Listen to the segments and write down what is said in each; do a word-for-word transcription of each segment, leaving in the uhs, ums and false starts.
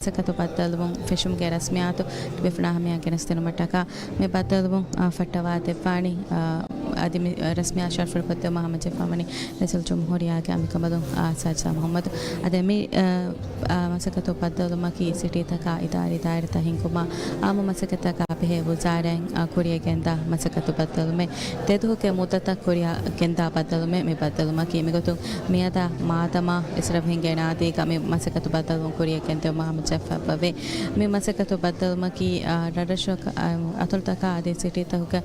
މަސައްކަތު ބައްދަލުވުން ފެށުމުގެ ރަސްމިއްޔާތު ތިބޭފުޅުންނާ ހަމަޔަށް ގެނެސްދިނުމަށްޓަކާ މި ބައްދަލުވުން، އާ، ފައްޓަވާ ދެއްވާނީ، އާ، އަދި މި ރަސްމިއްޔާ ޝަރަފުވެރިކޮށްދެއްވުމަށް ހަމަޖެއްފަވަނީ ރައީސުލްޖުމްހޫރިއްޔާގެ އަނބިކަނބަލުން، އާ، ސާޖިދާ މުހައްމަދު. އަދި މި، އާ، އާ، މަސައްކަތު ބައްދަލުވުމަކީ ސިޓީތަކާ އިދާރީ ދާއިރާތައް ހިންގުމާ، އާއްމު މަސައްކަތްތަކާ ބެހޭ ވުޒާރާއިން، އާ، ކުރިޔަށް ގެންދާ މަސައްކަތު ބައްދަލުމެއް. ދެދުވަހުގެ މުއްދަތަށް ކުރިޔަށް ގެންދާ ބައްދަލުމެއް. މި ބައްދަލުމަކީ މިގޮތުން މިއަދާ މާދަމާ އިސްރަފް ހިނގޭ ނާދީގަ މި މަސައްކަތު ބައްދަލުވުން ކުރިޔަށް ގެންދެވުމަށް ހަމަޖެއްފަވޭ. މި މަސައްކަތު ބައްދަލުމަކީ، އާ، ރަށްރަށު، އާ، އަތޮޅުތަކާ އަދި ސިޓީތަކުގަ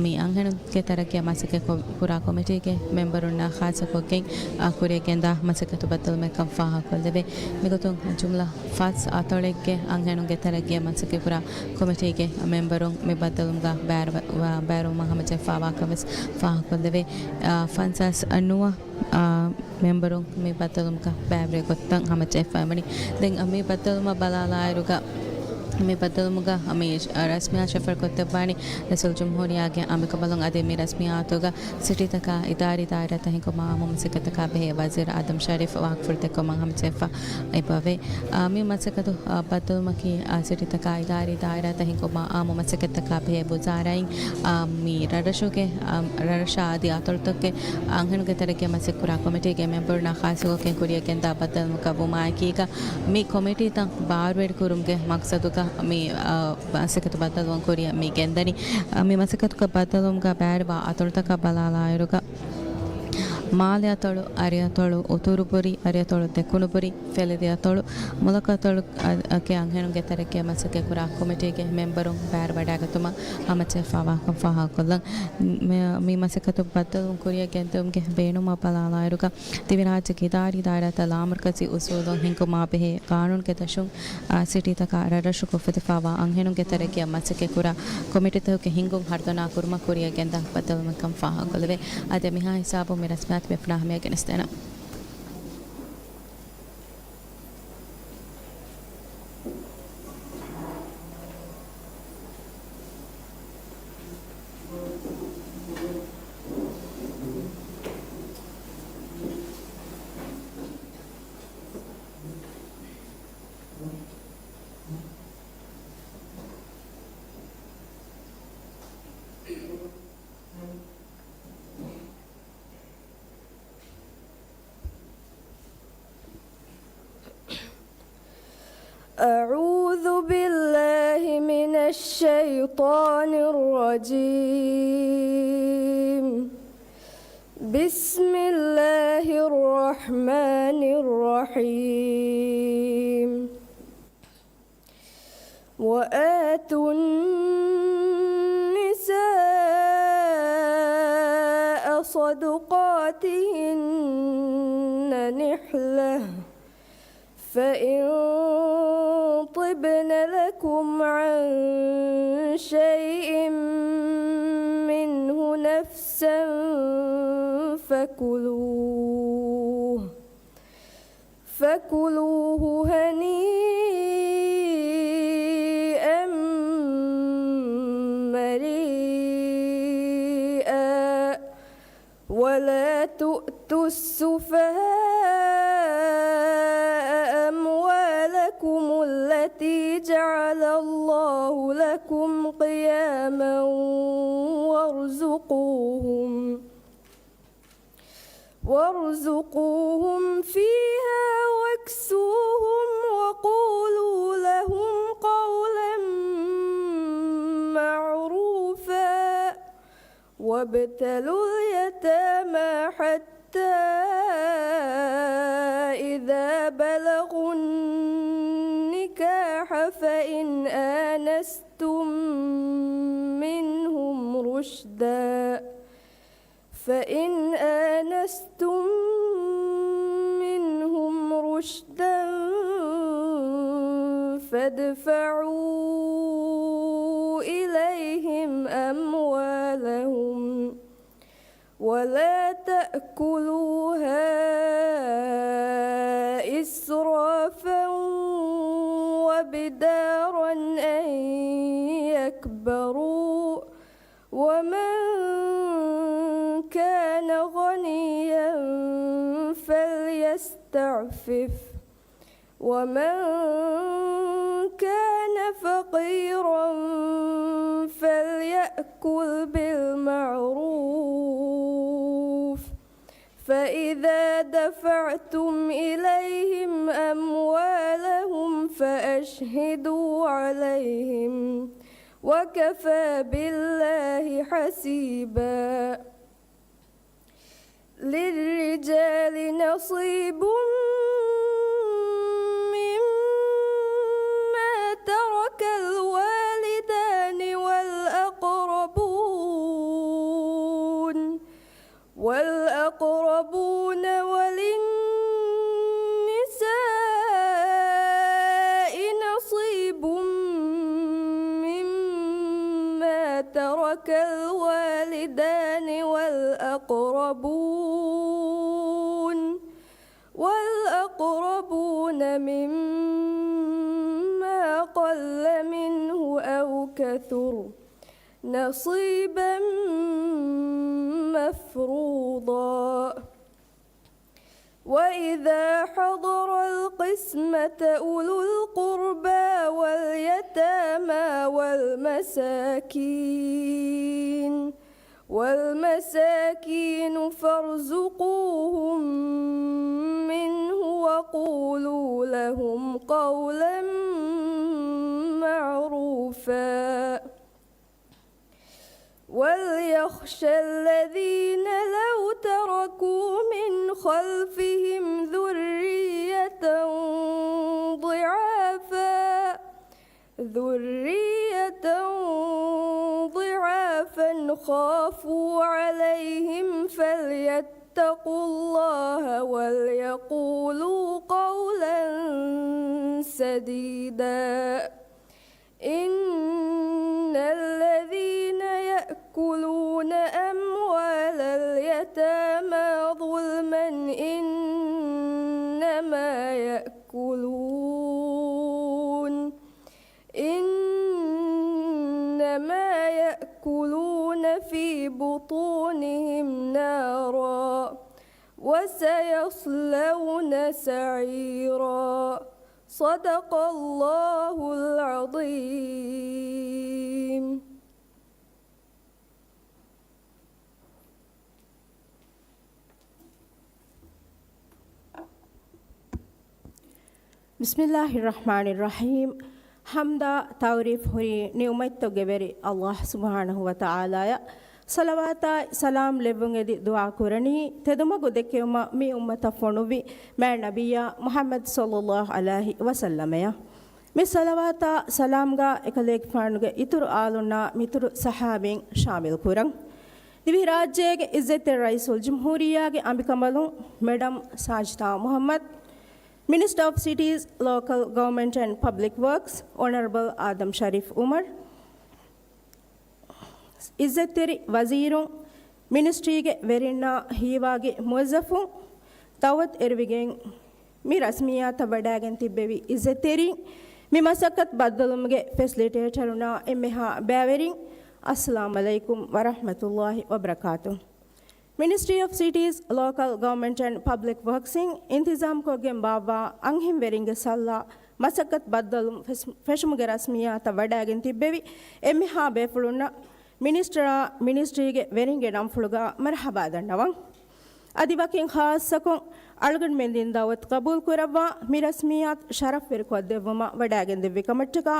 މި އަންހެނުންގެ ތަރައްގީއަށް މަސައްކަތް ކު-، ކުރާ ކޮމިޓީގެ މެމްބަރުންނާ ޚާއްޞަކޮށްގެން، އާ، ކުރިޔަށް ގެންދާ މަސައްކަތު ބައްދަލުމެއްކަން ފާހަގަކޮށްލެވޭ. މިގޮތުން ޖުމްލަ ފަސް އަތޮޅެއްގެ އަންހެނުންގެ ތަރައްގީއަށް މަސައްކަތް ކުރާ ކޮމިޓީގެ މެމްބަރުން މި ބައްދަލުވުމުގަ ބައިވެ-، ވަ-، ބައިވެރިވުމަށް ހަމަޖެއްފަވާކަން ވެސް ފާހަގަކޮށްލެވޭ. އާ، ފަންސާސް ނުވަ، އާ، މެމްބަރުން މި ބައްދަލުވުމުގަ ބައިވެރި ގޮތަށް ހަމަޖެއްފަވަނީ. ދެން މި ބައްދަލުވުމަށް ބަލާލާއިރުގަ، މި ބައްދަލުވުމުގަ މި ރަސްމިއްޔާ ޝަރަފުވެރިކޮށްދެއްވާނީ ރައީސުލްޖުމްހޫރިއްޔާގެ އަނބިކަނބަލުން. އަދި މި ރަސްމިއްޔާތުގަ ސިޓީތަކާ އިދާރީ ދާއިރާތައް ހިންގުމާ، އާއްމު މަސައްކަތްތަކާ ބެހޭ ވަޒީރު އާދަމް ޝަރީފް ވާހަކަފުޅު ދެއްކުމަށް ހަމަޖެއްފަ އެބަވޭ. އާ، މި މަސައްކަތު، އާ، ބައްދަލުވުމަކީ، އާ، ސިޓީތަކާ އިދާރީ ދާއިރާތައް ހިންގުމާ، އާއްމު މަސައްކަތްތަކާ ބެހޭ ވުޒާރާއިން، އާ، މި ރަށްރަށުގެ، އާ، ރަށްރަށާ އަދި އަތޮޅުތަކުގެ އަންހެނުންގެ ތަރައްގީއަށް މަސައްކަތް ކުރާ ކޮމިޓީގެ މެމްބަރުންނާ ޚާއްޞަކޮށްގެން ކުރިޔަށް ގެންދާ ބައްދަލުވުމަކަށް ވުމާއެކީގަ، މި ކޮމިޓީތައް ބާރުވެރިކުރުމުގެ މަޤްޞަދުގަ މި، އާ، މަސައްކަތު ބައްދަލުވުން ކުރިޔަށް މި ގެންދަނީ. އާ، މި މަސައްކަތުގަ ބައްދަލުވުމުގަ ބައިވެރިވާ އަތޮޅުތަކަށް ބަލާލާއިރުގަ، މާލެ އަތޮޅު، އަރިއަތޮޅު، އުތުރުބުރި، އަރިއަތޮޅު ދެކުނުބުރި، ފެލެދި އަތޮޅު، މުލަކު އަތޮޅު އަ-، އަކީ އަންހެނުންގެ ތަރައްގީއަށް މަސައްކަތް ކުރާ ކޮމިޓީގެ މެމްބަރުން ބައިވެރިވަޑައިގަތުމަށް ހަމަޖެއްފަވާކަން ފާހަގަކޮށްލަން. މި، މި މަސައްކަތު ބައްދަލުވުން ކުރިޔަށް ގެންދިއުމުގެ ބޭނުމަށް ބަލާލާއިރުގަ، ދިވެހިރާއްޖޭގެ އިދާރީ ދާއިރާތައް ލާމަރުކަޒީ އުސޫލުން ހިންގުމާ ބެހޭ ގާނޫނުގެ ދަށުން، އާ، ސިޓީތަކާ ރަށްރަށުގަ އުފެދިފައިވާ އަންހެނުންގެ ތަރައްގީއަށް މަސައްކަތް ކުރާ ކޮމިޓީތަކުގެ ހިންގުން ހަރުދަނާ ކުރުމަށް ކުރިޔަށް ގެންދާ ބައްދަލުވުމެއްކަން ފާހަގަކޮށްލެވޭ. އާދެ، މިހާ ހިސާބުން މި ރަސްމިއްޔާތު ބޭފުޅުންނާ ހަމަޔަށް ގެނެސްދޭނަން. أعوذ بالله من الشيطان الرجيم. بسم الله الرحمن الرحيم. وآتوا النساء صدقاتهن نحلة، فإن طبن لكم عن شيء منه نفسا فكلوه، فكلوه هنيئا مريئا، ولا تؤتوا السفهاء أموالكم التي جعل الله لكم قياما وارزقوهم وارزقوهم فيها واكسوهم وقولوا لهم قولا معروفا وابتلوا اليتامى حتى إذا بلغوا النكاح فإن آنستم منهم رشدا فإن آنستم منهم رشدا فادفعوا إليهم أموالهم ولا تأكلوها إسرافا وبدارا أن يكبروا ومن كان غنيا فليستعفف ومن وَأَكُلْ بِالْمَعْرُوفِ، فَإِذَا دَفَعْتُمْ إِلَيْهِمْ أَمْوَالَهُمْ فَأَشْهِدُوا عَلَيْهِمْ، وَكَفَى بِاللَّهِ حَسِيبًا. لِلرِّجَالِ نَصِيبٌ مِّمَّا تَرَكَ الْوَالِدَانِ وَالْأَقْرَبُونَ، وَالْأَقْرَبُونَ، وَلِلنِّسَاءِ نَصِيبٌ مِّمَّا تَرَكَ الْوَالِدَانِ وَالْأَقْرَبُونَ، وَالْأَقْرَبُونَ مِمَّا قَلَّ مِنْهُ أَوْ كَثُرَ، نَصِيبًا مَّفْرُوضًا. وَإِذَا حَضَرَ الْقِسْمَةَ أُولُو الْقُرْبَىٰ وَالْيَتَامَىٰ وَالْمَسَاكِينُ، وَالْمَسَاكِينُ فَارْزُقُوهُم مِّنْهُ وَقُولُوا لَهُمْ قَوْلًا مَّعْرُوفًا. وَلْيَخْشَ الَّذِينَ لَوْ تَرَكُوا مِنْ خَلْفِهِمْ ذُرِّيَّةً ضِعَافًا، ذُرِّيَّةً ضِعَافًا خَافُوا عَلَيْهِمْ فَلْيَتَّقُوا اللَّهَ وَلْيَقُولُوا قَوْلًا سَدِيدًا. إِنَّ الَّذِينَ يَأْكُلُونَ أَمْوَالَ الْيَتَامَىٰ ظُلْمًا إِنَّمَا يَأْكُلُونَ، إِنَّمَا يَأْكُلُونَ فِي بُطُونِهِمْ نَارًا وَسَيَصْلَوْنَ سَعِيرًا. صدق الله العظيم. بسم الله الرحمن الرحيم. ޙަމްދާ ތަޢުރީފް ހުރީ ނިޢުމަތްތަކުގެ ވެރި ﷲ ސުބްޙާނަހޫ ވަތަޢާލާއަށް. ޞަލަވާތާއި ސަލާމް ލެއްވުން އެދި ދުޢާ ކުރަނީ، ތެދުމަގު ދެއްކެވުމަށް މި އުއްމަތަށް ފޮނުއްވި މާތް ނަބިއްޔާ މުޙައްމަދު ޞައްލައްލާހު ޢަލައިހި ވަސައްލަމަޔަށް. މި ޞަލަވާތާ ސަލާމްގާ އެކަލޭގެފާނުގެ އިތުރު އާލުންނާ މިތުރު ޞަޙާބީން ޝާމިލް ކުރަން. ދިވެހިރާއްޖޭގެ އިއްޒަތްތެރި ރައީސުލްޖުމްހޫރިއްޔާގެ އަނބިކަނބަލުން މެޑަމް ސާޖިދާ މުޙައްމަދު، މިނިސްޓަރ އޮފް ސިޓީޒް، ލޯކަލް ގަވަރމަންޓް އެންޑް ޕަބްލިކް ވަރކްސް، އޮނަރަބަލް އާދަމް ޝަރީފް އުމަރު، އިއްޒަތްތެރި ވަޒީރުން، މިނިސްޓްރީގެ ވެރިންނާ ހީވާގި މުވައްޒަފުން، ދަޢުވަތު އެރުވިގެން މި ރަސްމިއްޔާތަށް ވަޑައިގެން ތިއްބެވި އިއްޒަތްތެރިން، މި މަސައްކަތް ބައްދަލުވުމުގެ ފެސިލިޓޭޓަރުންނާ އެންމެހާ ބައިވެރިން، އައްސަލާމް ޢަލައިކުމް ވަރަޙްމަތުﷲ ވަބަރަކާތުހު. މިނިސްޓްރީ އޮފް ސިޓީޒް، ލޯކަލް ގަވަރމަންޓް އެންޑް ޕަބްލިކް ވަރކްސް އިން އިންތިޒާމްކޮށްގެން ބާއްވާ އަންހެންވެރިންގެ ސައްލާ މަސައްކަތް ބައްދަލުވުން ފެސް-، ފެށުމުގެ ރަސްމިއްޔާތަށް ވަޑައިގެން ތިއްބެވި އެންމެހާ ބޭފުޅުންނަށް މިނިސްޓަރާ މިނިސްޓްރީގެ ވެރިންގެ ނަންފުޅުގަ މަރުޙަބާ ދަންނަވަން. އަދި ވަކިން ޚާއްޞަކޮށް އަޅުގަނޑުމެން ދިން ދަޢުވަތު ޤަބޫލު ކުރައްވާ މި ރަސްމިއްޔާތު ޝަރަފްވެރިކޮށްދެއްވުމަށް ވަޑައިގެންދެއްވި ކަމަށްޓަކާ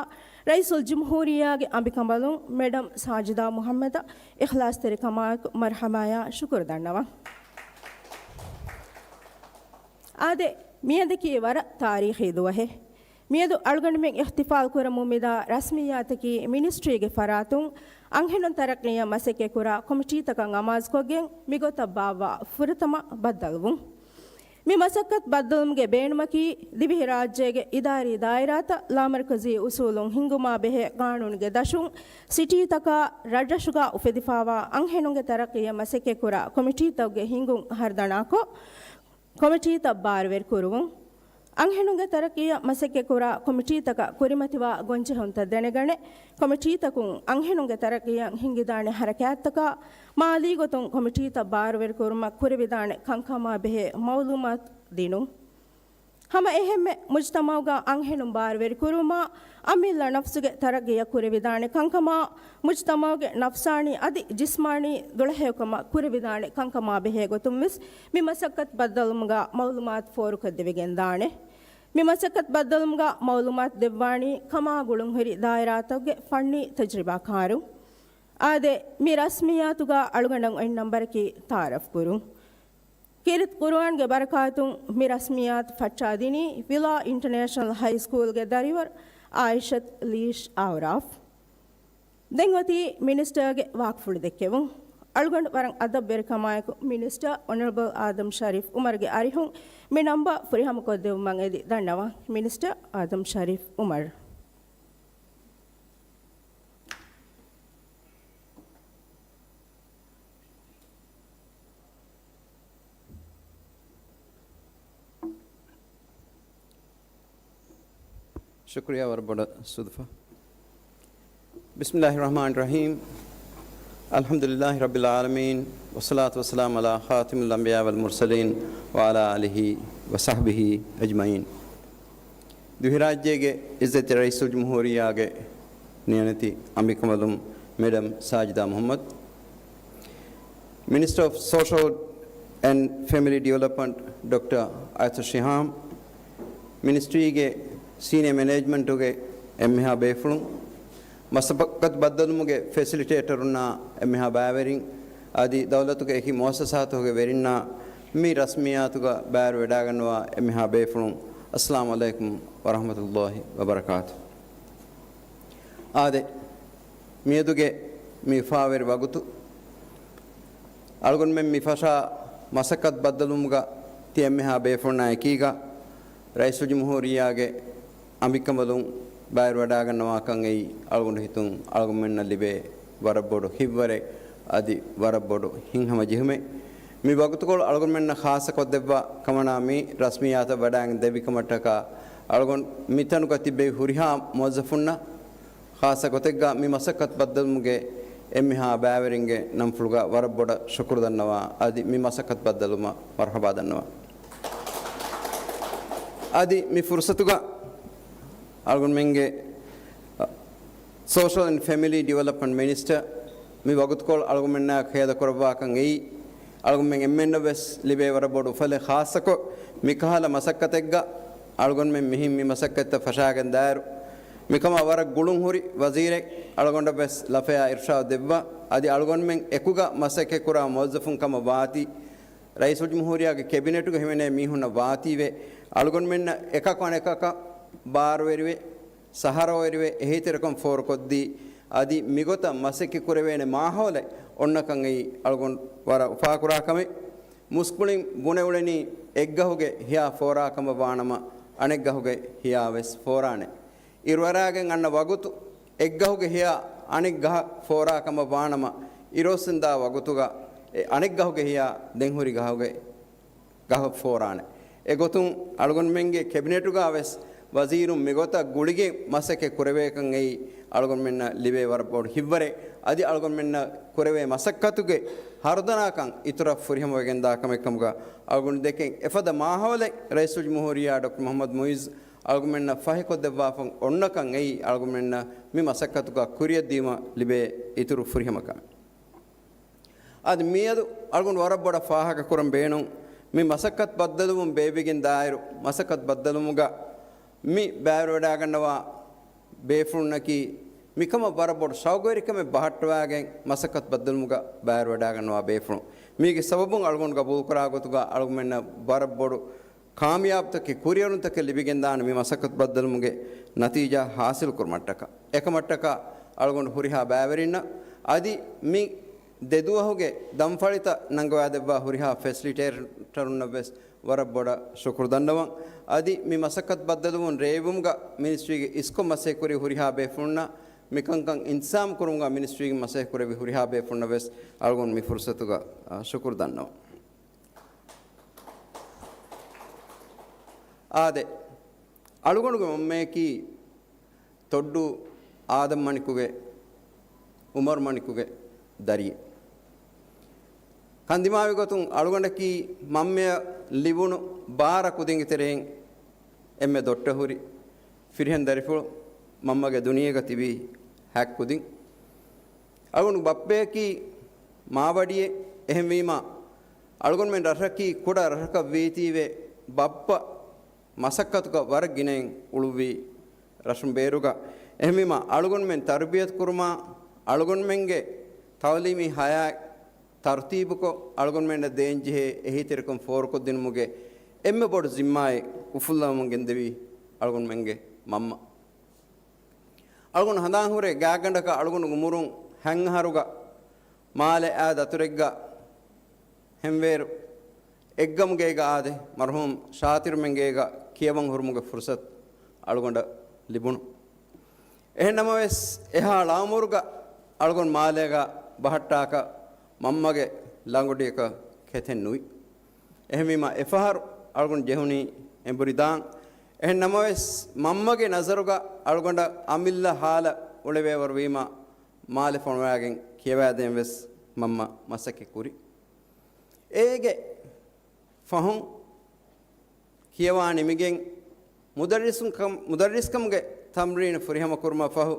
ރައީސުލްޖުމްހޫރިއްޔާގެ އަނބިކަނބަލުން މެޑަމް ސާޖިދާ މުޙައްމަދަށް އިޚްލާޞްތެރިކަމާއެކު މަރުޙަބާޔާ ޝުކުރު ދަންނަވަން. އާދެ، މިއަދަކީ ވަރަށް ތާރީޚީ ދުވަހެއް. މިއަދު އަޅުގަނޑުމެން އިޙްތިފާލް ކުރަމުން މިދާ ރަސްމިއްޔާތަކީ މިނިސްޓްރީގެ ފަރާތުން އަންހެނުން ތަރައްޤީއަށް މަސައްކަތްކުރާ ކޮމިޓީތަކަށް އަމާޒުކޮށްގެން މިގޮތަށް ބާއްވާ ފުރަތަމަ ބައްދަލުވުން. މި މަސައްކަތް ބައްދަލުވުމުގެ ބޭނުމަކީ، ދިވެހިރާއްޖޭގެ އިދާރީ ދާއިރާތައް ލާމަރުކަޒީ އުސޫލުން ހިންގުމާ ބެހޭ ޤާނޫނުގެ ދަށުން ސިޓީތަކާ ރަށްރަށުގަ އުފެދިފާވާ އަންހެނުންގެ ތަރައްޤީއަށް މަސައްކަތްކުރާ ކޮމިޓީތަކުގެ ހިންގުން ހަރުދަނާކޮށް، ކޮމިޓީތައް ބާރުވެރިކުރުވުން. އަންހެނުންގެ ތަރައްޤީއަށް މަސައްކަތްކުރާ ކޮމިޓީތަކަށް ކުރިމަތިވާ ގޮންޖެހުންތައް ދެނެގަނެ، ކޮމިޓީތަކުން އަންހެނުންގެ ތަރައްޤީއަށް ހިންގިދާނެ ހަރަކާތްތަކާ، މާލީ ގޮތުން ކޮމިޓީތައް ބާރުވެރިކުރުމަށް ކުރެވިދާނެ ކަންކަމާ ބެހޭ މައުލޫމާތު ދިނުން. ހަމަ އެހެންމެ މުޖްތަމަޢުގަ އަންހެނުން ބާރުވެރި ކުރުވުމާ، އަމިއްލަ ނަފްސުގެ ތަރައްގީއަށް ކުރެވިދާނެ ކަންކަމާ، މުޖްތަމަޢުގެ ނަފްސާނީ އަދި ޖިސްމާނީ ދުޅަހެޔޮކަމަށް ކުރެވިދާނެ ކަންކަމާ ބެހޭ ގޮތުން ވެސް މި މަސައްކަތް ބައްދަލުވުމުގަ މަޢުލޫމާތު ފޯރުކޮށްދެވިގެންދާނެ. މި މަސައްކަތް ބައްދަލުވުމުގަ މަޢުލޫމާތު ދެއްވާނީ ކަމާ ގުޅުންހުރި ދާއިރާތަކުގެ ފަންނީ ތަޖްރިބާކާރުން. އާދެ، މި ރަސްމިއްޔާތުގަ އަޅުގަނޑަށް އޮތް ނަންބަރަކީ ތަޢާރަފް ކުރުން. ކީރިތި ޤުރުއާންގެ ބަރަކާތުން މި ރަސްމިއްޔާތު ފައްޗާދިނީ ވިލާ އިންޓަރނޭޝަނަލް ހައި ސްކޫލްގެ ދަރިވަރު އާއިޝަތު ލީޝް އަޢުރާފް. ދެން އޮތީ މިނިސްޓަރގެ ވާކްފުޅު ދެއްކެވުން. އަޅުގަނޑު ވަރަށް އަދަބުވެރިކަމާއެކު މިނިސްޓަރ އޮނަރަބަލް އާދަމް ޝަރީފް އުމަރުގެ އަރިހުން މި ނަންބަރު ފުރިހަމަކޮށްދެއްވުމަށް އެދި ދަންނަވަން. މިނިސްޓަރ އާދަމް ޝަރީފް އުމަރު. ޝުކުރިއްޔާ ވަރަށް ބޮޑަށް ސުދުފަ. بسم الله الرحمن الرحيم. الحمد لله رب العالمين، والصلاة والسلام على خاتم الأنبياء والمرسلين، وعلى آله وصحبه أجمعين. ދިވެހިރާއްޖޭގެ އިއްޒަތްތެރި ރައީސުލްޖުމްހޫރިއްޔާގެ ނިޔަނެތި އަނބިކަނބަލުން މެޑަމް ސާޖިދާ މުޙައްމަދު، މިނިސްޓަރ އޮފް ސޯޝަލް އެންޑް ފެމިލީ ޑިވެލޮޕްމަންޓް ޑޮކްޓަރ އައިތު ޝިހާމް، މިނިސްޓްރީގެ ސީނިއަ މެނޭޖްމަންޓުގެ އެންމެހާ ބޭފުޅުން، މަސައްކަތް ބައްދަލުވުމުގެ ފެސިލިޓޭޓަރުންނާ އެންމެހާ ބައިވެރިން، އަދި ދައުލަތުގެ އެކި މުއައްސަސާތުގެ ވެރިންނާ މި ރަސްމިއްޔާތުގަ ބައިވެރިވެޑާގަންނަވާ އެންމެހާ ބޭފުޅުން، އައްސަލާމު ޢަލައިކުމް ވަރަޙްމަތުﷲ ވަބަރަކާތު. އާދެ، މިއަދުގެ މި އުފާވެރި ވަގުތު، އަޅުގަނޑުމެން މި ފަށާ މަސައްކަތް ބައްދަލުވުމުގަ ތި އެންމެހާ ބޭފުޅުންނާ އެކީގަ، ރައީސުލްޖުމްހޫރިއްޔާގެ އަނބިކަނބަލުން ބައިވެރިވަޑާގަންނަވާކަން އެއީ އަޅުގަނޑު ހިތުން އަޅުގަނޑުމެންނަށް ލިބޭ ވަރަށް ބޮޑު ހިތްވަރެއް، އަދި ވަރަށް ބޮޑު ހިތްހަމަޖެހުމެއް. މި ވަގުތުކޮޅު އަޅުގަނޑުމެންނަށް ޚާއްޞަކޮށްދެއްވާ ކަމަނާ މި ރަސްމިއްޔާތަށް ވަޑާގެން ދެއްވިކަމަށްޓަކާ، އަޅުގަނޑު މިތަނުގަ ތިއްބެވި ހުރިހާ މުވައްޒަފުންނަށް، ޚާއްޞަ ގޮތެއްގަ މި މަސައްކަތް ބައްދަލުވުމުގެ އެންމެހާ ބައިވެރިންގެ ނަންފުޅުގަ ވަރަށް ބޮޑަށް ޝުކުރު ދަންނަވާ، އަދި މި މަސައްކަތް ބައްދަލުވުމަށް މަރުޙަބާ ދަންނަވާ. އަދި މި ފުރުޞަތުގަ އަޅުގަނޑުމެންގެ ސޯޝަލް އެންޑް ފެމިލީ ޑިވެލޮޕްމަންޓް މިނިސްޓަރ މި ވަގުތުކޮޅު އަޅުގަނޑުމެންނާ ހޭދަކުރައްވާކަން އެއީ، އަޅުގަނޑުމެން އެންމެންނަށް ވެސް ލިބޭ ވަރަށް ބޮޑު އުފަލެއް، ޚާއްޞަކޮށް މިކަހަލަ މަސައްކަތެއްގަ އަޅުގަނޑުމެން މިހިން މި މަސައްކަތްތައް ފަށާގެން ދާއިރު، މިކަމާ ވަރަށް ގުޅުންހުރި ވަޒީރެއް އަޅުގަނޑަށް ވެސް ލަފަޔާ އިރުޝާދު ދެއްވާ، އަދި އަޅުގަނޑުމެން އެކުގަ މަސައްކަތްކުރާ މުވައްޒަފުން ކަމަށް ވާތީ، ރައީސުލްޖުމްހޫރިއްޔާގެ ކެބިނެޓުގަ ހިމެނޭ މީހުންނަށް ވާތީވެ، އަޅުގަނޑުމެންނަށް އެކަކު އަނެކަކަށް ބާރުވެރިވެ، ސަހަރަވެރިވެ، އެހީތެރިކަން ފޯރުކޮށްދީ، އަދި މިގޮތަށް މަސައްކަތް ކުރެވޭނެ މާހައުލެއް އޮންނަކަން އެއީ އަޅުގަނޑު ވަރަށް އުފާކުރާ ކަމެއް. މުސްކުޅިން ބުނެ އުޅެނީ އެއްގަހުގެ ހިޔާ ފޯރާ ކަމަށް ވާނަމަ، އަނެއްގަހުގެ ހިޔާ ވެސް ފޯރާނެ. އިރުއަރާގެން އަންނަ ވަގުތު އެއްގަހުގެ ހިޔާ އަނެއް ގަހަށް ފޯރާ ކަމަށް ވާނަމަ، އިރުއޮއްސެންދާ ވަގުތުގަ އެ އަނެއްގަހުގެ ހިޔާ ދެން ހުރި ގަހުގެ ގަހަށް ފޯރާނެ. އެގޮތުން އަޅުގަނޑުމެންގެ ކެބިނެޓުގަ ވެސް ވަޒީރުން މިގޮތަށް ގުޅިގެން މަސައްކަތް ކުރެވޭކަން އެއީ އަޅުގަނޑުމެންނަށް ލިބޭ ވަރަށް ބޮޑު ހިތްވަރެއް. އަދި އަޅުގަނޑުމެންނަށް ކުރެވޭ މަސައްކަތުގެ ހަރުދަނާކަން އިތުރަށް ފުރިހަމަވެގެންދާ ކަމެއް ކަމުގަ އަޅުގަނޑު ދެކެން އެފަދަ މާހައުލެއް ރައީސުލްޖުމްހޫރިއްޔާ ޑޮކްޓަރ މުޙައްމަދު މުޢިއްޒު އަޅުގަނޑުމެންނަށް ފަހިކޮށްދެއްވާފަ އޮންނަކަން އެއީ އަޅުގަނޑުމެންނަށް މި މަސައްކަތުގަ ކުރިއަށްދިޔުމަށް ލިބޭ އިތުރު ފުރިހަމަ ކަމެއް. އަދި މިއަދު އަޅުގަނޑު ވަރަށް ބޮޑަށް ފާހަގަކުރަން ބޭނުން، މި މަސައްކަތް ބައްދަލުވުން ބޭއްވިގެން ދާއިރު، މަސައްކަތް ބައްދަލުވުމުގަ މި ބައިވެރިވެޑާގަންނަވާ ބޭފުޅުންނަކީ، މިކަމަށް ވަރަށް ބޮޑު ޝައުގުވެރިކަމެއް ބަހައްޓަވާގެން މަސައްކަތް ބައްދަލުވުމުގަ ބައިވެރިވެޑާގަންނަވާ ބޭފުޅުން. މީގެ ސަބަބުން އަޅުގަނޑު ގަބޫލުކުރާ ގޮތުގަ އަޅުގަނޑުމެންނަށް ވަރަށް ބޮޑު ކާމިޔާބުތަކެއް، ކުރިއެރުންތަކެއް ލިބިގެންދާނެ މި މަސައްކަތް ބައްދަލުވުމުގެ ނަތީޖާ ހާސިލުކުރުމަށްޓަކާ. އެކަމަށްޓަކާ އަޅުގަނޑު ހުރިހާ ބައިވެރިންނަށް އަދި މި ދެދުވަހުގެ ދަންފަޅިތައް ނަންގަވާދެއްވާ ހުރިހާ ފެސިލިޓޭޓަރުންނަށް ވެސް ވަރަށް ބޮޑަށް ޝުކުރު ދަންނަވަން. އަދި މި މަސައްކަތް ބައްދަލުވުން ރޭވުމުގަ މިނިސްޓްރީގެ އިސްކޮށް މަސައްކަތްކުރި ހުރިހާ ބޭފުޅުންނަށް، މިކަންކަން އިންތިޒާމް ކުރުމުގަ މިނިސްޓްރީގެ މަސައްކަތްކުރެއްވި ހުރިހާ ބޭފުޅުންނަށް ވެސް އަޅުގަނޑު މި ފުރުސަތުގަ، އާ، ޝުކުރު ދަންނަވަން. އާދެ، އަޅުގަނޑުގެ މަންމަޔަކީ ތޮއްޑޫ އާދަމް މަނިކުގެ، އުމަރު މަނިކުގެ ދަރިއެއް. ކަންދިމާވި ގޮތުން އަޅުގަނޑަކީ މަންމަޔަށް ލިބުނު ބާރަ ކުދިންގެ ތެރެއިން އެންމެ ދޮއްޓަ ހުރި ފިރިހެން ދަރިފުޅު މަންމަގެ ދުނިޔޭގަ ތިބީ ހަތް ކުދިން. އަޅުގަނޑު ބައްޕަޔަކީ މާވަޑިއެއް. އެހެންވީމާ، އަޅުގަނޑުމެން ރަށަކީ ކުޑަ ރަށަކަށް ވީތީވެ، ބައްޕަ މަސައްކަތުގަ ވަރަށް ގިނައިން އުޅުއްވީ ރަށުން ބޭރުގަ. އެހެންވީމާ، އަޅުގަނޑުމެން ތަރުބިޔަތު ކުރުމާ، އަޅުގަނޑުމެންގެ ތައުލީމީ ހަޔާތް ތަރުތީބުކޮށް، އަޅުގަނޑުމެންނަށް ދޭންޖެހޭ އެހީތެރިކަން ފޯރުކޮށްދިނުމުގެ އެންމެ ބޮޑު ޒިންމާއެއް އުފުއްލަވަމުން ގެންދެވީ އަޅުގަނޑުމެންގެ މަންމަ. އަޅުގަނޑު ހަނދާން ހުރޭ ގާތްގަނޑަކަށް އަޅުގަނޑު އުމުރުން ހަތް އަހަރުގަ މާލެ އާ ދަތުރެއްގަ ހެންވޭރު އެއްގަމުގޭގަ އާދެ، މަރުހޫމް ޝާތިރުމެންގޭގަ ކިޔަވަން ހުރުމުގެ ފުރުސަތު އަޅުގަނޑަށް ލިބުނު. އެހެން ނަމަވެސް، އެހާ ޅައުމުރުގަ އަޅުގަނޑު މާލޭގަ ބަހައްޓާކަށް މަންމަގެ ލަނގުޑިއަކަށް ކެތެއް ނުވި. އެހެންވީމަ، އެފަހަރު އަޅުގަނޑު ޖެހުނީ އެނބުރި ދާން. އެހެން ނަމަވެސް، މަންމަގެ ނަޒަރުގަ އަޅުގަނޑަށް އަމިއްލަ ހާލަށް އުޅެވޭވަރު ވީމަ، މާލެ ފޮނުވާގެން ކިޔަވާދޭން ވެސް މަންމަ މަސައްކަތް ކުރި. އޭގެ ފަހުން ކިޔަވާ ނިމިގެން މުދައްރިސުން ކަމް-، މުދައްރިސްކަމުގެ ތަމްރީނު ފުރިހަމަ ކުރުމަށް ފަހު،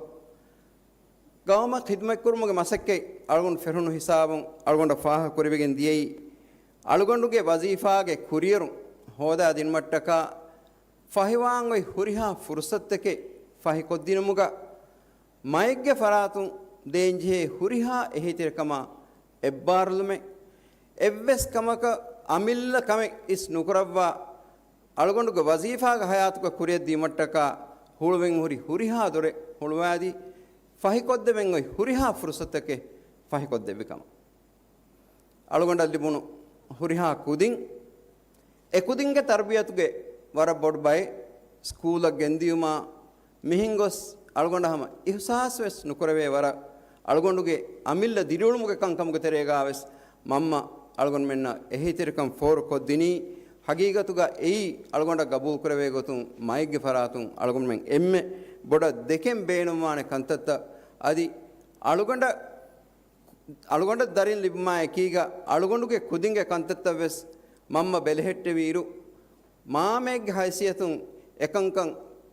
ގައުމަށް ޚިދުމަތްކުރުމުގެ މަސައްކަތް އަޅުގަނޑު ފެށުނު ހިސާބުން އަޅުގަނޑަށް ފާހަގަކުރެވިގެން ދިޔައީ، އަޅުގަނޑުގެ ވަޒީފާގެ ކުރިއެރުން ހޯދާ ދިނުމަށްޓަކާ ފަހިވާން އޮތް ހުރިހާ ފުރުސަތުތަކެއް ފަހިކޮށްދިނުމުގަ، މައެއްގެ ފަރާތުން ދޭންޖެހޭ ހުރިހާ އެހީތެރިކަމާ އެއްބާރުލުމެއް، އެއްވެސް ކަމަކަށް އަމިއްލަ ކަމެއް އިސް ނުކުރައްވާ، އަޅުގަނޑުގެ ވަޒީފާގެ ހަޔާތުގަ ކުރިއަށްދީމަށްޓަކާ ހުޅުވެން ހުރި ހުރިހާ ދޮރެއް ހުޅުވާދީ، ފަހިކޮށްދެވެން އޮތް ހުރިހާ ފުރުސަތުތަކެއް ފަހިކޮށްދެއްވި ކަމަށް. އަޅުގަނޑަށް ލިބުނު ހުރިހާ ކުދިން، އެ ކުދިންގެ ތަރުބިޔަތުގެ ވަރަށް ބޮޑު ބައެއް، ސްކޫލަށް ގެންދިޔުމާ، މިހެން ގޮސް އަޅުގަނޑަށް ހަމަ އިހުސާސް ވެސް ނުކުރެވޭ ވަރަށް، އަޅުގަނޑުގެ އަމިއްލަ ދިރިއުޅުމުގެ ކަންކަމުގެ ތެރޭގާ ވެސް މަންމަ އަޅުގަނޑުމެންނަށް އެހީތެރިކަން ފޯރު ކޮށްދިނީ. ހަގީގަތުގަ އެއީ އަޅުގަނޑަށް ގަބޫލު ކުރެވޭ ގޮތުން މައެއްގެ ފަރާތުން އަޅުގަނޑުމެން އެންމެ ބޮޑަށް ދެކެން ބޭނުންވާނެ ކަންތައްތައް. އަދި އަޅުގަނޑަށް އަޅުގަނޑަށް ދަރިން ލިބުމާ އެކީގަ، އަޅުގަނޑުގެ ކުދިންގެ ކަންތައްތައް ވެސް މަންމަ ބެލެހެއްޓެވި އިރު، މާމައެއްގެ ހައިސިއްޔަތުން އެކަންކަން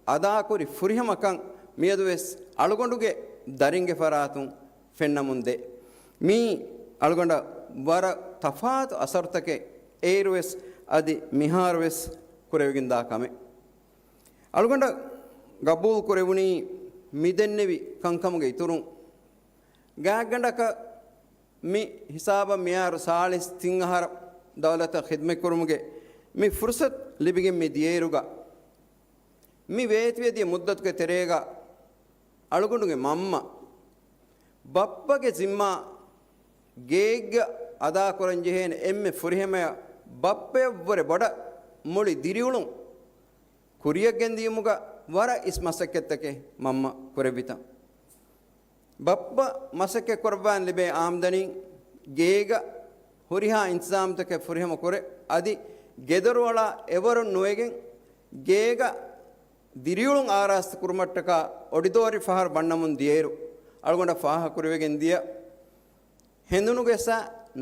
އަދާކުރި ފުރިހަމަކަން މިއަދު ވެސް އަޅުގަނޑުގެ ދަރިންގެ ފަރާތުން ފެންނަމުން ދޭ. މީ އަޅުގަނޑަށް ވަރަށް ތަފާތު އަސަރުތަކެއް އޭރު ވެސް އަދި މިހާރު ވެސް ކުރެވިގެންދާ ކަމެއް. އަޅުގަނޑަށް ގަބޫލު ކުރެވުނީ މި ދެންނެވި ކަންކަމުގެ އިތުރުން. ގާތްގަނޑަކަށް މި ހިސާބަށް މިހާރު ސާޅީސް ތިން އަހަރަށް ދައުލަތަށް ޚިދުމަތްކުރުމުގެ މި ފުރުސަތު ލިބިގެން މި ދިޔައިރުގަ، މި ވޭތުވެދިޔަ މުއްދަތުގެ ތެރޭގަ އަޅުގަނޑުގެ މަންމަ ބައްޕަގެ ޒިންމާ ގޭގަ އަދާކުރަންޖެހޭނެ އެންމެ ފުރިހަމަޔަށް ބައްޕަޔަށްވުރެ ބޮޑަށް މުޅި ދިރިއުޅުން ކުރިޔަށް ގެންދިޔުމުގަ ވަރަށް އިސް މަސައްކަތްތަކެއް މަންމަ ކުރެއްވިތަން. ބައްޕަ މަސައްކަތް ކުރައްވާން ލިބޭ އާމްދަނީން ގޭގަ ހުރިހާ އިންތިޒާމްތަކެއް ފުރިހަމަ ކުރެ، އަދި ގެދޮރުއަޅާ އެވަރުން ނުވެގެން، ގޭގަ ދިރިއުޅުން އާރާސްތު ކުރުމަށްޓަކާ އޮޑިދޯރި ފަހަރު ބަންނަމުން ދިޔައިރު، އަޅުގަނޑަށް ފާހަގަކުރެވިގެން ދިޔަ ހެނދުނުގެ ސަ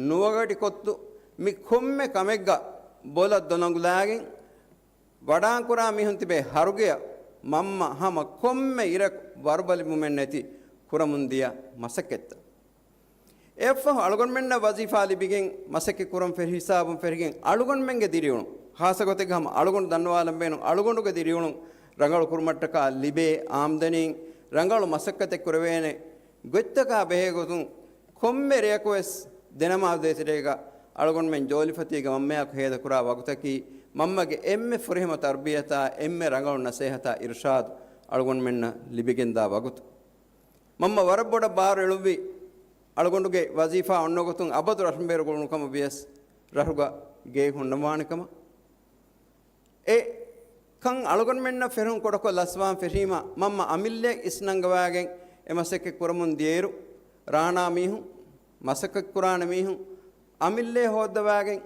ނުވަގަޑިކޮށްދު މި ކޮންމެ ކަމެއްގަ ބޮލަށް ދޮނަގުލާގެން، ވަޑާންކުރާ މީހުން ތިބޭ ހަރުގެއަށް މަންމަ ހަމަ ކޮންމެ އިރަކު ވަރުބަލިވުމެއް ނެތި ކުރަމުން ދިޔަ މަސައްކަތްތައް. އެއަށްފަހު އަޅުގަނޑުމެންނަށް ވަޒީފާ ލިބިގެން މަސައްކަތް ކުރަން ފެށި ހިސާބުން ފެށިގެން އަޅުގަނޑުމެންގެ ދިރިއުޅުން، ޚާއްޞަ ގޮތެއްގަ ހަމަ އަޅުގަނޑު ދަންނަވާލަން ބޭނުން އަޅުގަނޑުގެ ދިރިއުޅުން ރަނގަޅު ކުރުމަށްޓަކާ ލިބޭ އާމްދަނީން ރަނގަޅު މަސައްކަތެއް ކުރެވޭނެ ގޮތްތަކާ ބެހޭ ގޮތުން ކޮންމެ ރެޔަކު ވެސް ދެނަމާދު ދޭތެރޭގަ އަޅުގަނޑުމެން ޖޯލިފަތީގެ މަންމަޔާއެކު ހޭދަކުރާ ވަގުތަކީ، މަންމަގެ އެންމެ ފުރިހަމަ ތަރުބިޔަތާ، އެންމެ ރަނގަޅު ނަސޭހަތާ އިރުޝާދު އަޅުގަނޑުމެންނަށް ލިބިގެންދާ ވަގުތު. މަންމަ ވަރަށް ބޮޑަށް ބާރު އެޅުއްވި އަޅުގަނޑުގެ ވަޒީފާ އޮންނަ ގޮތުން އަބަދު ރަށުން ބޭރު ގުޅުނު ކަމަށް ވިޔަސް ރަށުގަ ގޭ ހުންނަވާނެ ކަމަށް. އެ ކަން އަޅުގަނޑުމެންނަށް ފެށުން ކުޑަކޮށް ލަސްވާން ފެށީމަ، މަންމަ އަމިއްލައަށް އިސްނަންގަވާގެން އެ މަސައްކަތް ކުރަމުން ދިޔައިރު، ރާނާ މީހުން، މަސައްކަތް ކުރާނެ މީހުން، އަމިއްލައެއް ހޯއްދަވާގެން،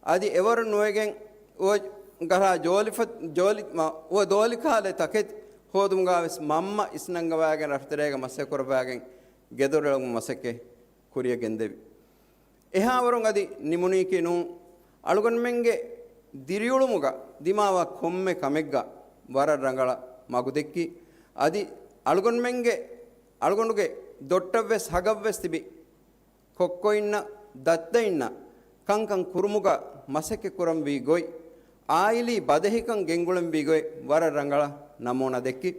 އަދި އެވަރު ނުވެގެން، އުވަ ގަރާ ޖޯލިފަ-، ޖޯލި-، މަ-، އުވަ ދޯލިކާލެ ތަކެތި ހޯދުމުގާ ވެސް މަންމަ އިސްނަންގަވާގެން ރަށުތެރޭގަ މަސައްކަތް ކުރައްވާގެން ގެދޮރު އެޅުމުގެ މަސައްކަތް ކުރިޔަށް ގެންދެވި. އެހާވަރުން އަދި ނިމުނީކީ ނޫން. އަޅުގަނޑުމެންގެ ދިރިއުޅުމުގަ ދިމާވާ ކޮންމެ ކަމެއްގަ ވަރަށް ރަނގަޅަށް މަގުދެއްކި. އަދި އަޅުގަނޑުމެންގެ، އަޅުގަނޑުގެ ދޮއްޓަށްވެސް ހަގަށްވެސް ތިބި ކޮއްކޮއިންނަށް ދައްތައިންނަށް ކަންކަން ކުރުމުގަ މަސައްކަތް ކުރަންވީ ގޮތް، އާއިލީ ބަދެހިކަން ގެންގުޅެންވީ ގޮތް ވަރަށް ރަނގަޅަށް ނަމޫނާ ދެއްކި.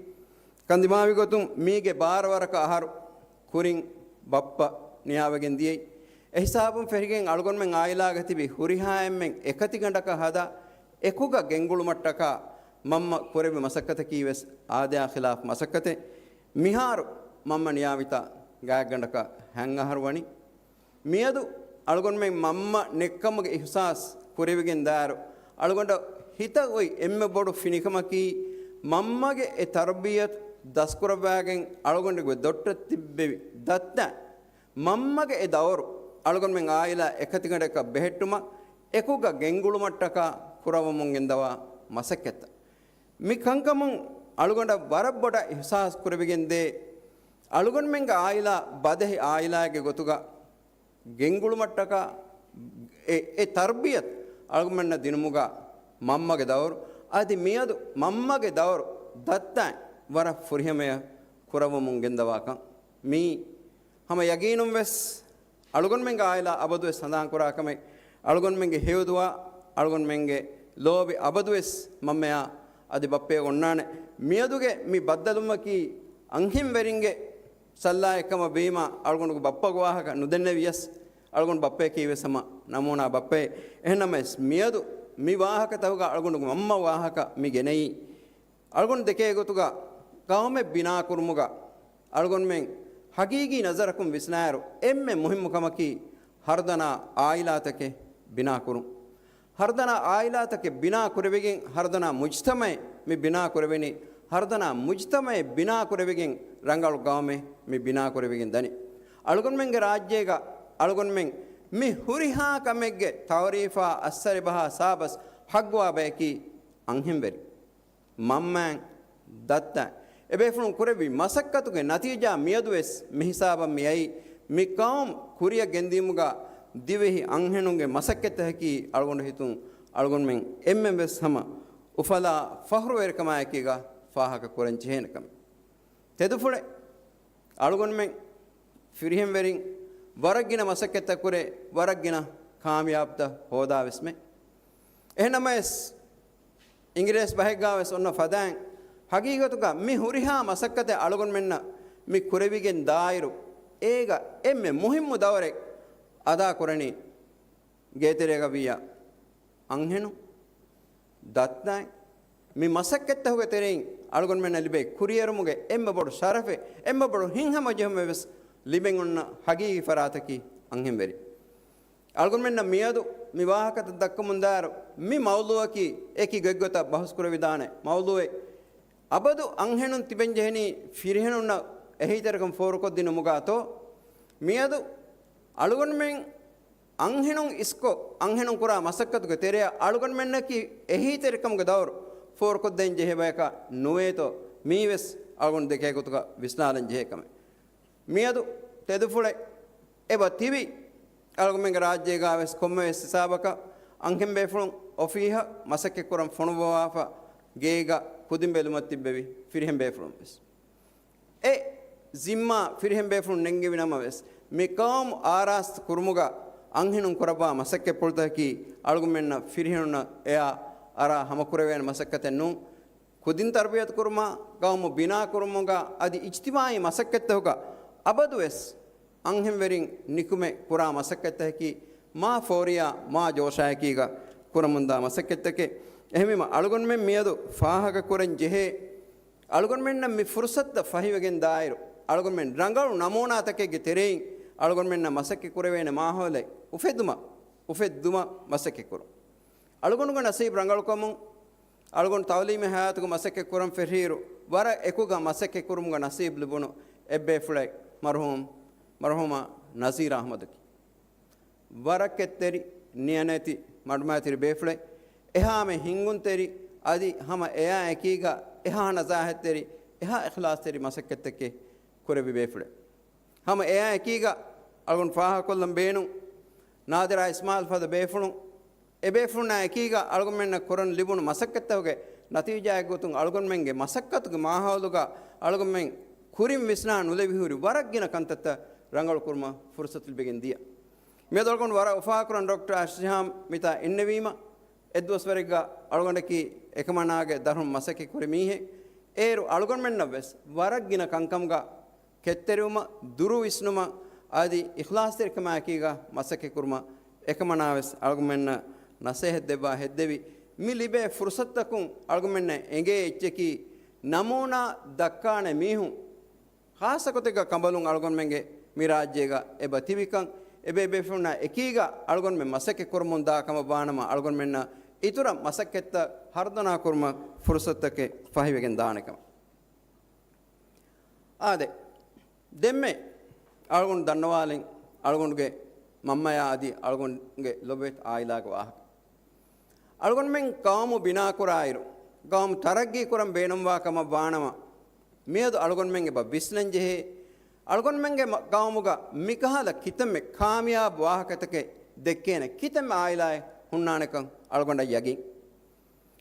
ކަންދިމާވި ގޮތުން މީގެ ބާރަ ވަރަކަށް އަހަރު ކުރިން ބައްޕަ ނިޔާވެގެން ދިޔައީ. އެހިސާބުން ފެށިގެން އަޅުގަނޑުމެން އާއިލާގަ ތިބި ހުރިހާ އެންމެން އެކަތިގަނޑަކަށް ހަދާ އެކުގަ ގެންގުޅުމަށްޓަކާ މަންމަ ކުރެއްވި މަސައްކަތަކީ ވެސް އާދަޔާ ޚިލާފް މަސައްކަތެއް. މިހާރު މަންމަ ނިޔާވިތާ ގާތްގަނޑަކަށް ހަތް އަހަރު ވަނީ. މިއަދު އަޅުގަނޑުމެން މަންމަ ނެއްކަމުގެ އިޙްސާސް ކުރެވިގެން ދާއިރު، އަޅުގަނޑަށް ހިތަށް އޮތް އެންމެ ބޮޑު ފިނިކަމަކީ، މަންމަގެ އެ ތަރުބިޔަތު ދަސްކުރައްވާގެން އަޅުގަނޑުގެ ދޮއްޓަށް ތިއްބެވި ދައްތަ، މަންމަގެ އެ ދައުރު އަޅުގަނޑުމެން އާއިލާ އެކަތިގަނޑަކަށް ބެހެއްޓުމަށް އެކުގަ ގެންގުޅުމަށްޓަކާ ކުރައްވަމުން ގެންދަވާ މަސައްކަތްތައް. މި ކަންކަމުން އަޅުގަނޑަށް ވަރަށް ބޮޑަށް އިޙްސާސް ކުރެވިގެންދޭ، އަޅުގަނޑުމެންގެ އާއިލާ ބަދެހި އާއިލާއެއްގެ ގޮތުގަ ގެންގުޅުމަށްޓަކާ އެ، އެ ތަރުބިޔަތު އަޅުގަނޑުމެންނަށް ދިނުމުގަ މަންމަގެ ދައުރު، އަދި މިއަދު މަންމަގެ ދައުރު ދައްތައިން ވަރަށް ފުރިހަމަޔަށް ކުރައްވަމުން ގެންދަވާކަން މީ ހަމަ ޔަގީނުން ވެސް އަޅުގަނޑުމެންގެ އާއިލާ އަބަދުވެސް ހަނދާންކުރާ ކަމެއް. އަޅުގަނޑުމެންގެ ހެޔޮދުޢާ، އަޅުގަނޑުމެންގެ ލޯބި އަބަދުވެސް މަންމަޔާ އަދި ބައްޕަޔަށް އޮންނާނެ. މިއަދުގެ މި ބައްދަލުވުމަކީ އަންހެންވެރިންގެ ސައްލާއެއްކަމަށް ވީމާ، އަޅުގަނޑުގެ ބައްޕަގެ ވާހަކަ ނުދެންނެވިޔަސް، އަޅުގަނޑު ބައްޕަޔަކީ ވެސް ހަމަ ނަމޫނާ ބައްޕައެއް. އެހެންނަމަވެސް، މިއަދު މި ވާހަކަތަކުގަ އަޅުގަނޑުގެ މަންމަ ވާހަކަ މި ގެނައީ، އަޅުގަނޑު ދެކޭ ގޮތުގަ ގައުމެއް ބިނާކުރުމުގަ އަޅުގަނޑުމެން ހަގީގީ ނަޒަރަކުން ވިސްނާއިރު، އެންމެ މުހިއްމު ކަމަކީ ހަރުދަނާ އާއިލާތަކެއް ބިނާކުރުން. ހަރުދަނާ އާއިލާތަކެއް ބިނާ ކުރެވިގެން، ހަރުދަނާ މުޖްތަމައެއް މި ބިނާ ކުރެވެނީ، ހަރުދަނާ މުޖްތަމައެއް ބިނާ ކުރެވިގެން ރަނގަޅު ގައުމެއް މި ބިނާ ކުރެވިގެން ދަނީ. އަޅުގަނޑުމެންގެ ރާއްޖޭގަ އަޅުގަނޑުމެން މި ހުރިހާ ކަމެއްގެ ތައުރީފާ އައްސަރިބަހާ ސާބަސް ޙައްޤުވާ ބަޔަކީ އަންހެންވެރި. މަންމައިން ދައްތައިން އެބޭފުޅުން ކުރެއްވި މަސައްކަތުގެ ނަތީޖާ މިއަދުވެސް މިހިސާބަށް މިއައީ، މި ޤައުމު ކުރިއަށް ގެންދިޔުމުގަ ދިވެހި އަންހެނުންގެ މަސައްކަތްތަކަކީ އަޅުގަނޑު ހިތުން އަޅުގަނޑުމެން އެންމެންވެސް ހަމަ އުފަލާ ފަޚްރުވެރިކަމާއެކީގަ ފާހަގަ ކުރަން ޖެހޭނެ ކަމެއް. ތެދުފުޅެއް. އަޅުގަނޑުމެން ފިރިހެންވެރިން ވަރަށް ގިނަ މަސައްކަތްތައް ކުރޭ، ވަރަށް ގިނަ ކާމިޔާބުތައް ހޯދާވެސްމެ. އެހެންނަމަވެސް، އިނގިރޭސި ބަހެއްގާވެސް އޮންނަ ފަދައިން، ހަގީގަތުގަ މި ހުރިހާ މަސައްކަތެއް އަޅުގަނޑުމެންނަށް މި ކުރެވިގެން ދާއިރު، އޭގަ އެންމެ މުހިއްމު ދައުރެއް އަދާކުރަނީ ގޭތެރޭގަ ވިއްޔާ އަންހެނުން، ދައްތައިން. މި މަސައްކަތްތަކުގެ ތެރެއިން އަޅުގަނޑުމެންނަށް ލިބޭ ކުރިއެރުމުގެ އެންމެ ބޮޑު ޝަރަފެއް، އެންމެ ބޮޑު ހިތްހަމަޖެހުމެއް ވެސް ލިބެން އޮންނަ ހަގީގީ ފަރާތަކީ އަންހެންވެރި. އަޅުގަނޑުމެންނަށް މިއަދު މި ވާހަކަތައް ދައްކަމުންދާއިރު، މި މައުޟޫއަކީ އެކި ގޮތްގޮތަށް ބަހުސްކުރެވިދާނެ މައުޟޫއެއް. އަބަދު އަންހެނުން ތިބެންޖެހެނީ ފިރިހެނުންނަށް އެހީތެރިކަން ފޯރުކޮށްދިނުމުގާތޯ؟ މިއަދު އަޅުގަނޑުމެން އަންހެނުން އިސްކޮށް، އަންހެނުން ކުރާ މަސައްކަތުގެ ތެރެއަށް އަޅުގަނޑުމެންނަކީ އެހީތެރިކަމުގެ ދައުރު ފޯރުކޮށްދޭން ޖެހޭ ބަޔަކަށް ނުވޭތޯ؟ މީވެސް އަޅުގަނޑު ދެކޭ ގޮތުގަ ވިސްނާލަން ޖެހޭ ކަމެއް. މިއަދު ތެދުފުޅެއް އެބަ ތިބި، އަޅުގަނޑުމެންގެ ރާއްޖޭގާވެސް ކޮންމެވެސް ހިސާބަކަށް އަންހެން ބޭފުޅުން އޮފީހަށް މަސައްކަތްކުރަން ފޮނުއްވަވާފަ، ގޭގަ ކުދިން ބެލުމަށް ތިއްބެވި ފިރިހެން ބޭފުޅުން ވެސް. އެ ޒިންމާ ފިރިހެން ބޭފުޅުން ނެންގެވި ނަމަވެސް، މި ޤައުމު އާރާސްތު ކުރުމުގަ އަންހެނުން ކުރައްވާ މަސައްކަތްޕުޅުތަކަކީ އަޅުގަނޑުމެންނަށް ފިރިހެނުންނަށް އެއާ އަރާ ހަމަކުރެވޭނެ މަސައްކަތެއް ނޫން. ކުދިން ތަރުބިޔަތު ކުރުމާ، ޤައުމު ބިނާ ކުރުމުގަ އަދި އިޖްތިމާޢީ މަސައްކަތްތަކުގަ އަބަދުވެސް އަންހެންވެރިން ނިކުމެ ކުރާ މަސައްކަތްތަކަކީ މާ ފޯރިޔާ، މާ ޖޯޝާއެކީގަ ކުރަމުންދާ މަސައްކަތްތަކެއް. އެހެންވީމަ އަޅުގަނޑުމެން މިއަދު ފާހަގަކުރަން ޖެހޭ، އަޅުގަނޑުމެންނަށް މި ފުރުސަތުތައް ފަހިވެގެން ދާއިރު، އަޅުގަނޑުމެން ރަނގަޅު ނަމޫނާތަކެއްގެ ތެރެއިން އަޅުގަނޑުމެންނަށް މަސައްކަތް ކުރެވޭނެ މާހައުލެއް އުފެދުމަށް، އުފެއްދުމަށް މަސައްކަތް ކުރުން. އަޅުގަނޑުގެ ނަސީބު ރަނގަޅުކަމުން، އަޅުގަނޑު ތައުލީމީ ހަޔާތުގަ މަސައްކަތް ކުރަން ފެށިއިރު، ވަރަށް އެކުގަ މަސައްކަތް ކުރުމުގެ ނަސީބު ލިބުނު އެއްބޭފުޅެއް މަރުޙޫމް، މަރުޙޫމާ ނަޒީރާ އަޙްމަދަކީ. ވަރަށް ކެތްތެރި، ނިޔަނެތި، މަޑުމައިތިރި ބޭފުޅެއް. އެހާމެ ހިންގުންތެރި، އަދި ހަމަ އެއާ އެކީގަ އެހާ ނަޒާހަތްތެރި، އެހާ އިޚްލާޞްތެރި މަސައްކަތްތަކެއް ކުރެއްވި ބޭފުޅެއް. ހަމަ އެއާ އެކީގަ އަޅުގަނޑު ފާހަގަކޮށްލަން ބޭނުން، ނާދިރާ އިސްމާޢީލް ފަދަ ބޭފުޅުން، އެ ބޭފުޅުންނާ އެކީގަ އަޅުގަނޑުމެންނަށް ކުރަން ލިބުނު މަސައްކަތްތަކުގެ ނަތީޖާއެއް ގޮތުން އަޅުގަނޑުމެންގެ މަސައްކަތުގެ މާހައުލުގަ އަޅުގަނޑުމެން ކުރިން ވިސްނާ ނުލެވިހުރި ވަރަށް ގިނަ ކަންތައްތައް ރަނގަޅުކުރުމަށް ފުރުސަތު ލިބިގެން ދިޔަ. މިއަދު އަޅުގަނޑު ވަރަށް އުފާކުރަން ޑޮކްޓަރ އަޝްރިހާމް މިތާ އިންނެވީމަ، އެއްދުވަސްވަރެއްގަ އަޅުގަނޑަކީ އެކަމަނާގެ ދަށުން މަސައްކަތް ކުރި މީހެއް. އޭރު އަޅުގަނޑުމެންނަށް ވެސް ވަރަށް ގިނަ ކަންކަމުގަ ކެތްތެރިވުމަށް، ދުރު ވިސްނުމަށް އަދި އިޚްލާޞްތެރިކަމާއެކީގަ މަސައްކަތް ކުރުމަށް އެކަމަނާ ވެސް އަޅުގަނޑުމެންނަށް ނަސޭހަތް ދެއްވާ ހެއްދެވި. މި ލިބޭ ފުރުސަތަކުން އަޅުގަނޑުމެންނަށް އެނގޭ އެއްޗަކީ، ނަމޫނާ ދައްކާނެ މީހުން، ޚާއްޞަ ގޮތެއްގަ ކަނބަލުން އަޅުގަނޑުމެންގެ މި ރާއްޖޭގަ އެބަ ތިބިކަން، އެބޭބޭފުޅުންނާ އެކީގަ އަޅުގަނޑުމެން މަސައްކަތް ކުރަމުން ދާ ކަމަށް ވާނަމަ، އަޅުގަނޑުމެންނަށް އިތުރަށް މަސައްކަތްތައް ހަރުދަނާ ކުރުމަށް ފުރުސަތުތަކެއް ފަހިވެގެން ދާނެ ކަމަށް. އާދެ، ދެންމެ އަޅުގަނޑު ދަންނަވާލިން އަޅުގަނޑުގެ މަންމަޔާ އަދި އަޅުގަނޑުގެ ލޮބުވެތި އާއިލާގެ ވާހަކަ. އަޅުގަނޑުމެން ޤައުމު ބިނާކުރާއިރު، ޤައުމު ތަރައްގީ ކުރަން ބޭނުންވާ ކަމަށް ވާނަމަ، މިއަދު އަޅުގަނޑުމެން އެބަ ވިސްނަން ޖެހޭ، އަޅުގަނޑުމެންގެ މަ-، ޤައުމުގަ މިކަހަލަ ކިތަންމެ ކާމިޔާބު ވާހަކަތަކެއް ދެއްކޭނެ ކިތަންމެ އާއިލާއެއް ހުންނާނެކަން އަޅުގަނޑަށް ޔަގީން.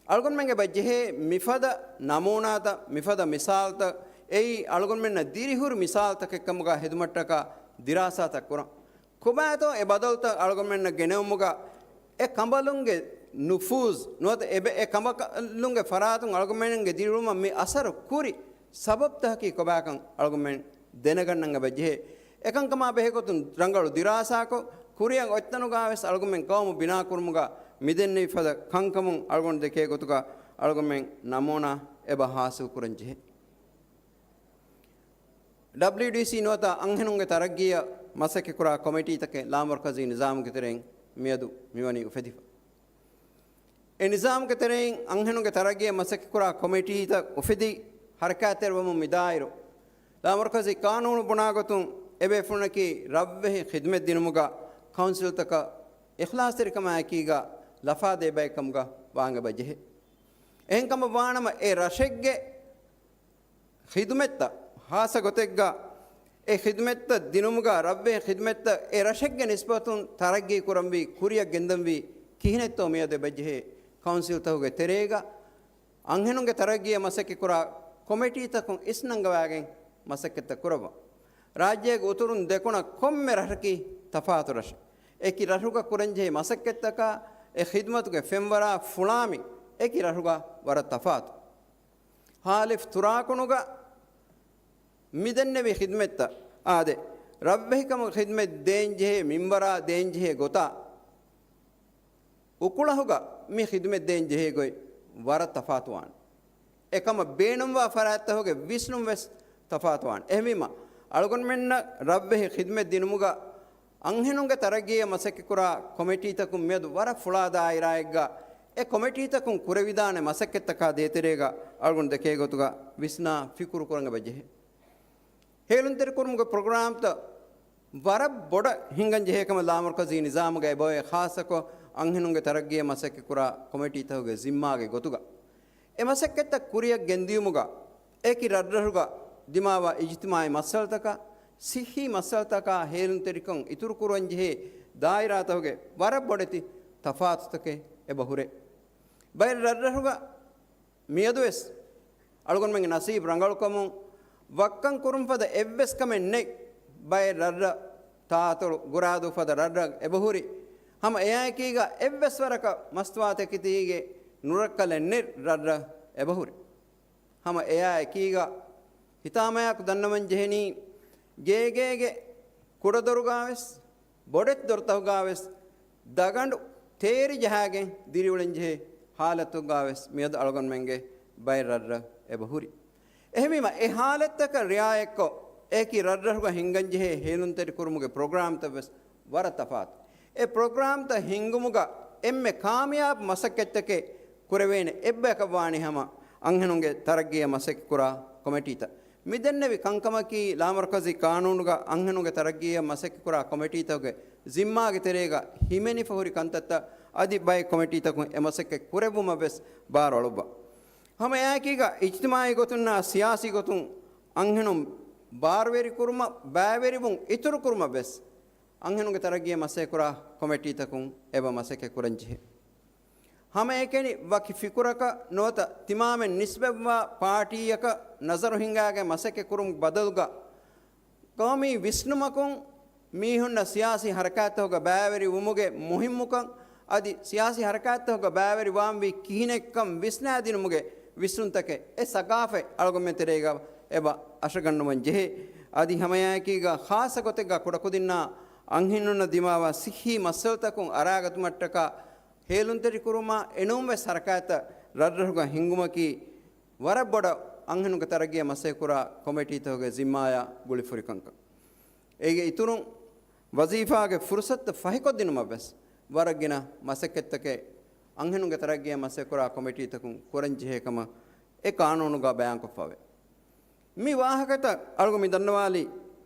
އަޅުގަނޑުމެން އެބަ ޖެހޭ މިފަދަ ނަމޫނާތައް، މިފަދަ މިސާލުތައް، އެއީ އަޅުގަނޑުމެންނަށް ދިރިހުރި މިސާލުތަކެއްކަމުގަ ހިދުމަތްޓަކާ ދިރާސާތައް ކުރަން. ކޮބާތޯ އެ ބަދަލުތައް އަޅުގަނޑުމެންނަށް ގެނެވުމުގަ އެ ކަނބަލުންގެ ނުފޫޒް ނުވަތަ އެ ބެ-، އެ ކަނބަލުންގެ ފަރާތުން އަޅުގަނޑުމެންގެ ދިރިއުޅުމަށް މި އަސަރު ކުރި ސަބަބުތަކަކީ ކޮބާކަން އަޅުގަނޑުމެން ދެނެގަންނަން އެބަ ޖެހޭ. އެކަންކަމާ ބެހޭގޮތުން ރަނގަޅު ދިރާސާކޮށް، ކުރިއަށް އޮތްތަނުގަ ވެސް އަޅުގަނޑުމެން ޤައުމު ބިނާކުރުމުގަ މިދެންނެވި ފަދަ ކަންކަމުން އަޅުގަނޑު ދެކޭ ގޮތުގަ އަޅުގަނޑުމެން ނަމޫނާ އެބަ ހާސިލް ކުރަން ޖެހޭ. ޑަބްލިޔުޑީސީ ނުވަތަ އަންހެނުންގެ ތަރައްގީއަށް މަސައްކަތްކުރާ ކޮމިޓީތަކެއް ލާމަރުކަޒީ ނިޒާމުގެ ތެރެއިން މިއަދު މިވަނީ އުފެދިފަ. އެ ނިޒާމުގެ ތެރެއިން އަންހެނުންގެ ތަރައްގީއަށް މަސައްކަތްކުރާ ކޮމިޓީތައް އުފެދި ހަރަކާތްތެރިވަމުން މިދާއިރު، ލާމަރުކަޒީ ޤާނޫނު ބުނާގޮތުން އެބޭފުޅުންނަކީ ރަށްވެހި ޚިދުމަތް ދިނުމުގަ ކައުންސިލްތަކަށް އިޚްލާޞްތެރިކަމާއެކީގަ ލަފާދޭ ބައެއްކަމުގަ ވާން އެބަ ޖެހޭ. އެހެންކަމަށް ވާނަމަ އެ ރަށެއްގެ ޚިދުމަތްތައް، ހާއްސަ ގޮތެއްގަ އެ ޚިދުމަތްތައް ދިނުމުގަ ރަށްވެހި ޚިދުމަތްތައް އެ ރަށެއްގެ ނިސްބަތުން ތަރައްގީ ކުރަންވީ، ކުރިއަށް ގެންދަންވީ ކިހިނެއްތޯ މިއަދު އެބަޖެހޭ ކައުންސިލްތަކުގެ ތެރޭގަ އަންހެނުންގެ ތަރައްގީއަށް މަސައްކަތްކުރާ ކޮމިޓީތަކުން އިސްނަންގަވާގެން މަސައްކަތްތައް ކުރައްވާ. ރާއްޖޭގެ އުތުރުން ދެކުނަށް ކޮންމެ ރަށަކީ ތަފާތު ރަށެއް. އެކި ރަށުގަ ކުރަންޖެހޭ މަސައްކަތްތަކާ އެ ޚިދުމަތުގެ ފެންވަރާ ފުޅާމި އެކި ރަށުގަ ވަރަށް ތަފާތު. ހާލިފް ތުރާކުނުގަ މިދެންނެވި ޚިދުމަތްތައް އާދެ، ރަށްވެހިކަމުގެ ޚިދުމަތް ދޭންޖެހޭ މިންވަރާ ދޭންޖެހޭ ގޮތާ، އުކުޅަހުގަ މި ޚިދުމަތް ދޭންޖެހޭ ގޮތް ވަރަށް ތަފާތުވާނެ. އެކަމަށް ބޭނުންވާ ފަރާތްތަކުގެ ވިސްނުން ވެސް ތަފާތުވާނެ. އެހެންވީމަ، އަޅުގަނޑުމެންނަށް ރަށްވެހި ޚިދުމަތް ދިނުމުގަ އަންހެނުންގެ ތަރައްގީއަށް މަސައްކަތްކުރާ ކޮމިޓީތަކުން މިއަދު ވަރަށް ފުޅާ ދާއިރާއެއްގަ އެ ކޮމިޓީތަކުން ކުރެވިދާނެ މަސައްކަތްތަކާ ދޭތެރޭގަ އަޅުގަނޑު ދެކޭ ގޮތުގަ ވިސްނާ ފިކުރު ކުރަން އެބަ ޖެހޭ. ހޭލުންތެރިކުރުމުގެ ޕްރޮގްރާމްތައް ވަރަށް ބޮޑަށް ހިންގަން ޖެހޭ ކަމަށް ލާމަރުކަޒީ ނިޒާމުގައި އެބައޮތް، ޚާއްޞަކޮށް އަންހެނުންގެ ތަރައްގީއަށް މަސައްކަތްކުރާ ކޮމިޓީތަކުގެ ޒިންމާގެ ގޮތުގަ. އެ މަސައްކަތްތައް ކުރިއަށް ގެންދިޔުމުގަ އެކި ރަށްރަށުގަ ދިމާވާ އިޖްތިމާޢީ މައްސަލަތަކާ، ޞިއްޙީ މައްސަލަތަކާ ހޭލުންތެރިކަން އިތުރުކުރަންޖެހޭ ދާއިރާތަކުގެ ވަރަށް ބޮޑެތި ތަފާތުތަކެއް އެބަ ހުރޭ. ބައެއް ރަށްރަށުގަ މިއަދުވެސް އަޅުގަނޑުމެންގެ ނަސީބު ރަނގަޅުކަމުން ވައްކަން ކުރުން ފަދަ އެއްވެސް ކަމެއް ނެތް. ބައެއް ރަށްރަށް ތާއަތޮޅު ގުރާދޫ ފަދަ ރަށްރަށް އެބަހުރި. ހަމަ އެއާއެކީގަ އެއްވެސް ވަރަކަށް މަސްތުވާތަކެތީގެ ނުރައްކަލެއް ނެތް ރަށްރަށް އެބަހުރި. ހަމަ އެއާއެކީގަ ހިތާމަޔާއެކު ދަންނަވަން ޖެހެނީ، ގޭގޭގެ ކުޑަދޮރުގާވެސް، ބޮޑެތި ދޮރުތަކުގާވެސް ދަގަނޑު ތޭރި ޖަހާގެން ދިރިއުޅެންޖެހޭ ހާލަތުގާވެސް މިއަދު އަޅުގަނޑުމެންގެ ބައެއް ރަށްރަށް އެބަހުރި. އެހެންވީމަ، އެ ހާލަތްތަކަށް ރިޢާޔަތްކޮށް، އެކި ރަށްރަށުގަ ހިންގަންޖެހޭ ހޭލުންތެރިކުރުމުގެ ޕްރޮގްރާމްތައްވެސް ވަރަށް ތަފާތު. އެ ޕްރޮގްރާމްތައް ހިންގުމުގަ އެންމެ ކާމިޔާބު މަސައްކަތްތަކެއް ކުރެވޭނެ އެއްބަޔަކަށް ވާނީ ހަމަ އަންހެނުންގެ ތަރައްގީއަށް މަސައްކަތްކުރާ ކޮމިޓީތައް. މިދެންނެވި ކަންކަމަކީ، ލާމަރުކަޒީ ޤާނޫނުގަ އަންހެނުންގެ ތަރައްގީއަށް މަސައްކަތްކުރާ ކޮމިޓީތަކުގެ ޒިންމާގެ ތެރޭގަ ހިމެނިފަ ހުރި ކަންތައްތައް އަދި ބައެއް ކޮމިޓީތަކުން އެ މަސައްކަތް ކުރެއްވުމަށް ވެސް ބާރު އަޅުއްވާ. ހަމަ އެއާއެކީގަ އިޖްތިމާޢީ ގޮތުންނާ ސިޔާސީ ގޮތުން އަންހެނުން ބާރުވެރިކުރުމަށް، ބައިވެރިވުން އިތުރުކުރުމަށް ވެސް އަންހެނުންގެ ތަރައްގީއަށް މަސައްކަތްކުރާ ކޮމިޓީތަކުން އެބަ މަސައްކަތް ކުރަންޖެހޭ. ހަމައެކަނި ވަކި ފިކުރަކަށް ނުވަތަ ތިމާމެން ނިސްބަތްވާ ޕާޓީއަކަށް ނަޒަރު ހިންގާގެން މަސައްކަތް ކުރުމުގެ ބަދަލުގަ، ގައުމީ ވިސްނުމަކުން މީހުންނަށް ސިޔާސީ ހަރަކާތްތަކުގަ ބައިވެރި ވުމުގެ މުހިއްމުކަން، އަދި ސިޔާސީ ހަރަކާތްތަކުގަ ބައިވެރި ވާންވީ ކިހިނެއްކަން ވިސްނާދިނުމުގެ ވިސްނުންތަކެއް އެ ސަގާފަތް އަޅުގަނޑުމެން ތެރޭގަ އެބަ އަށަގަންނަވަން ޖެހޭ. އަދި ހަމައެއާއެކީގަ ޚާއްޞަ ގޮތެއްގަ ކުޑަކުދިންނާ އަންހެނުންނަށް ދިމާވާ ސިއްހީ މައްސަލަތަކުން އަރާގަތުމަށްޓަކާ ހޭލުންތެރިކުރުމާ އެނޫންވެސް ހަރަކާތްތައް ރަށްރަށުގަ ހިންގުމަކީ ވަރަށް ބޮޑަށް އަންހެނުންގެ ތަރައްގީއަށް މަސައްކަތްކުރާ ކޮމިޓީތަކުގެ ޒިންމާޔާ ގުޅިފުރިކަންކަން. އޭގެ އިތުރުން، ވަޒީފާގެ ފުރުސަތުތައް ފަހިކޮށްދިނުމަށްވެސް ވަރަށް ގިނަ މަސައްކަތްތަކެއް އަންހެނުންގެ ތަރައްގީއަށް މަސައްކަތްކުރާ ކޮމިޓީތަކުން ކުރަންޖެހޭ ކަމަށް އެ ޤާނޫނުގަ ބަޔާންކޮށްފަވޭ. މި ވާހަކަތައް އަޅުގަނޑު މި ދަންނަވާލީ،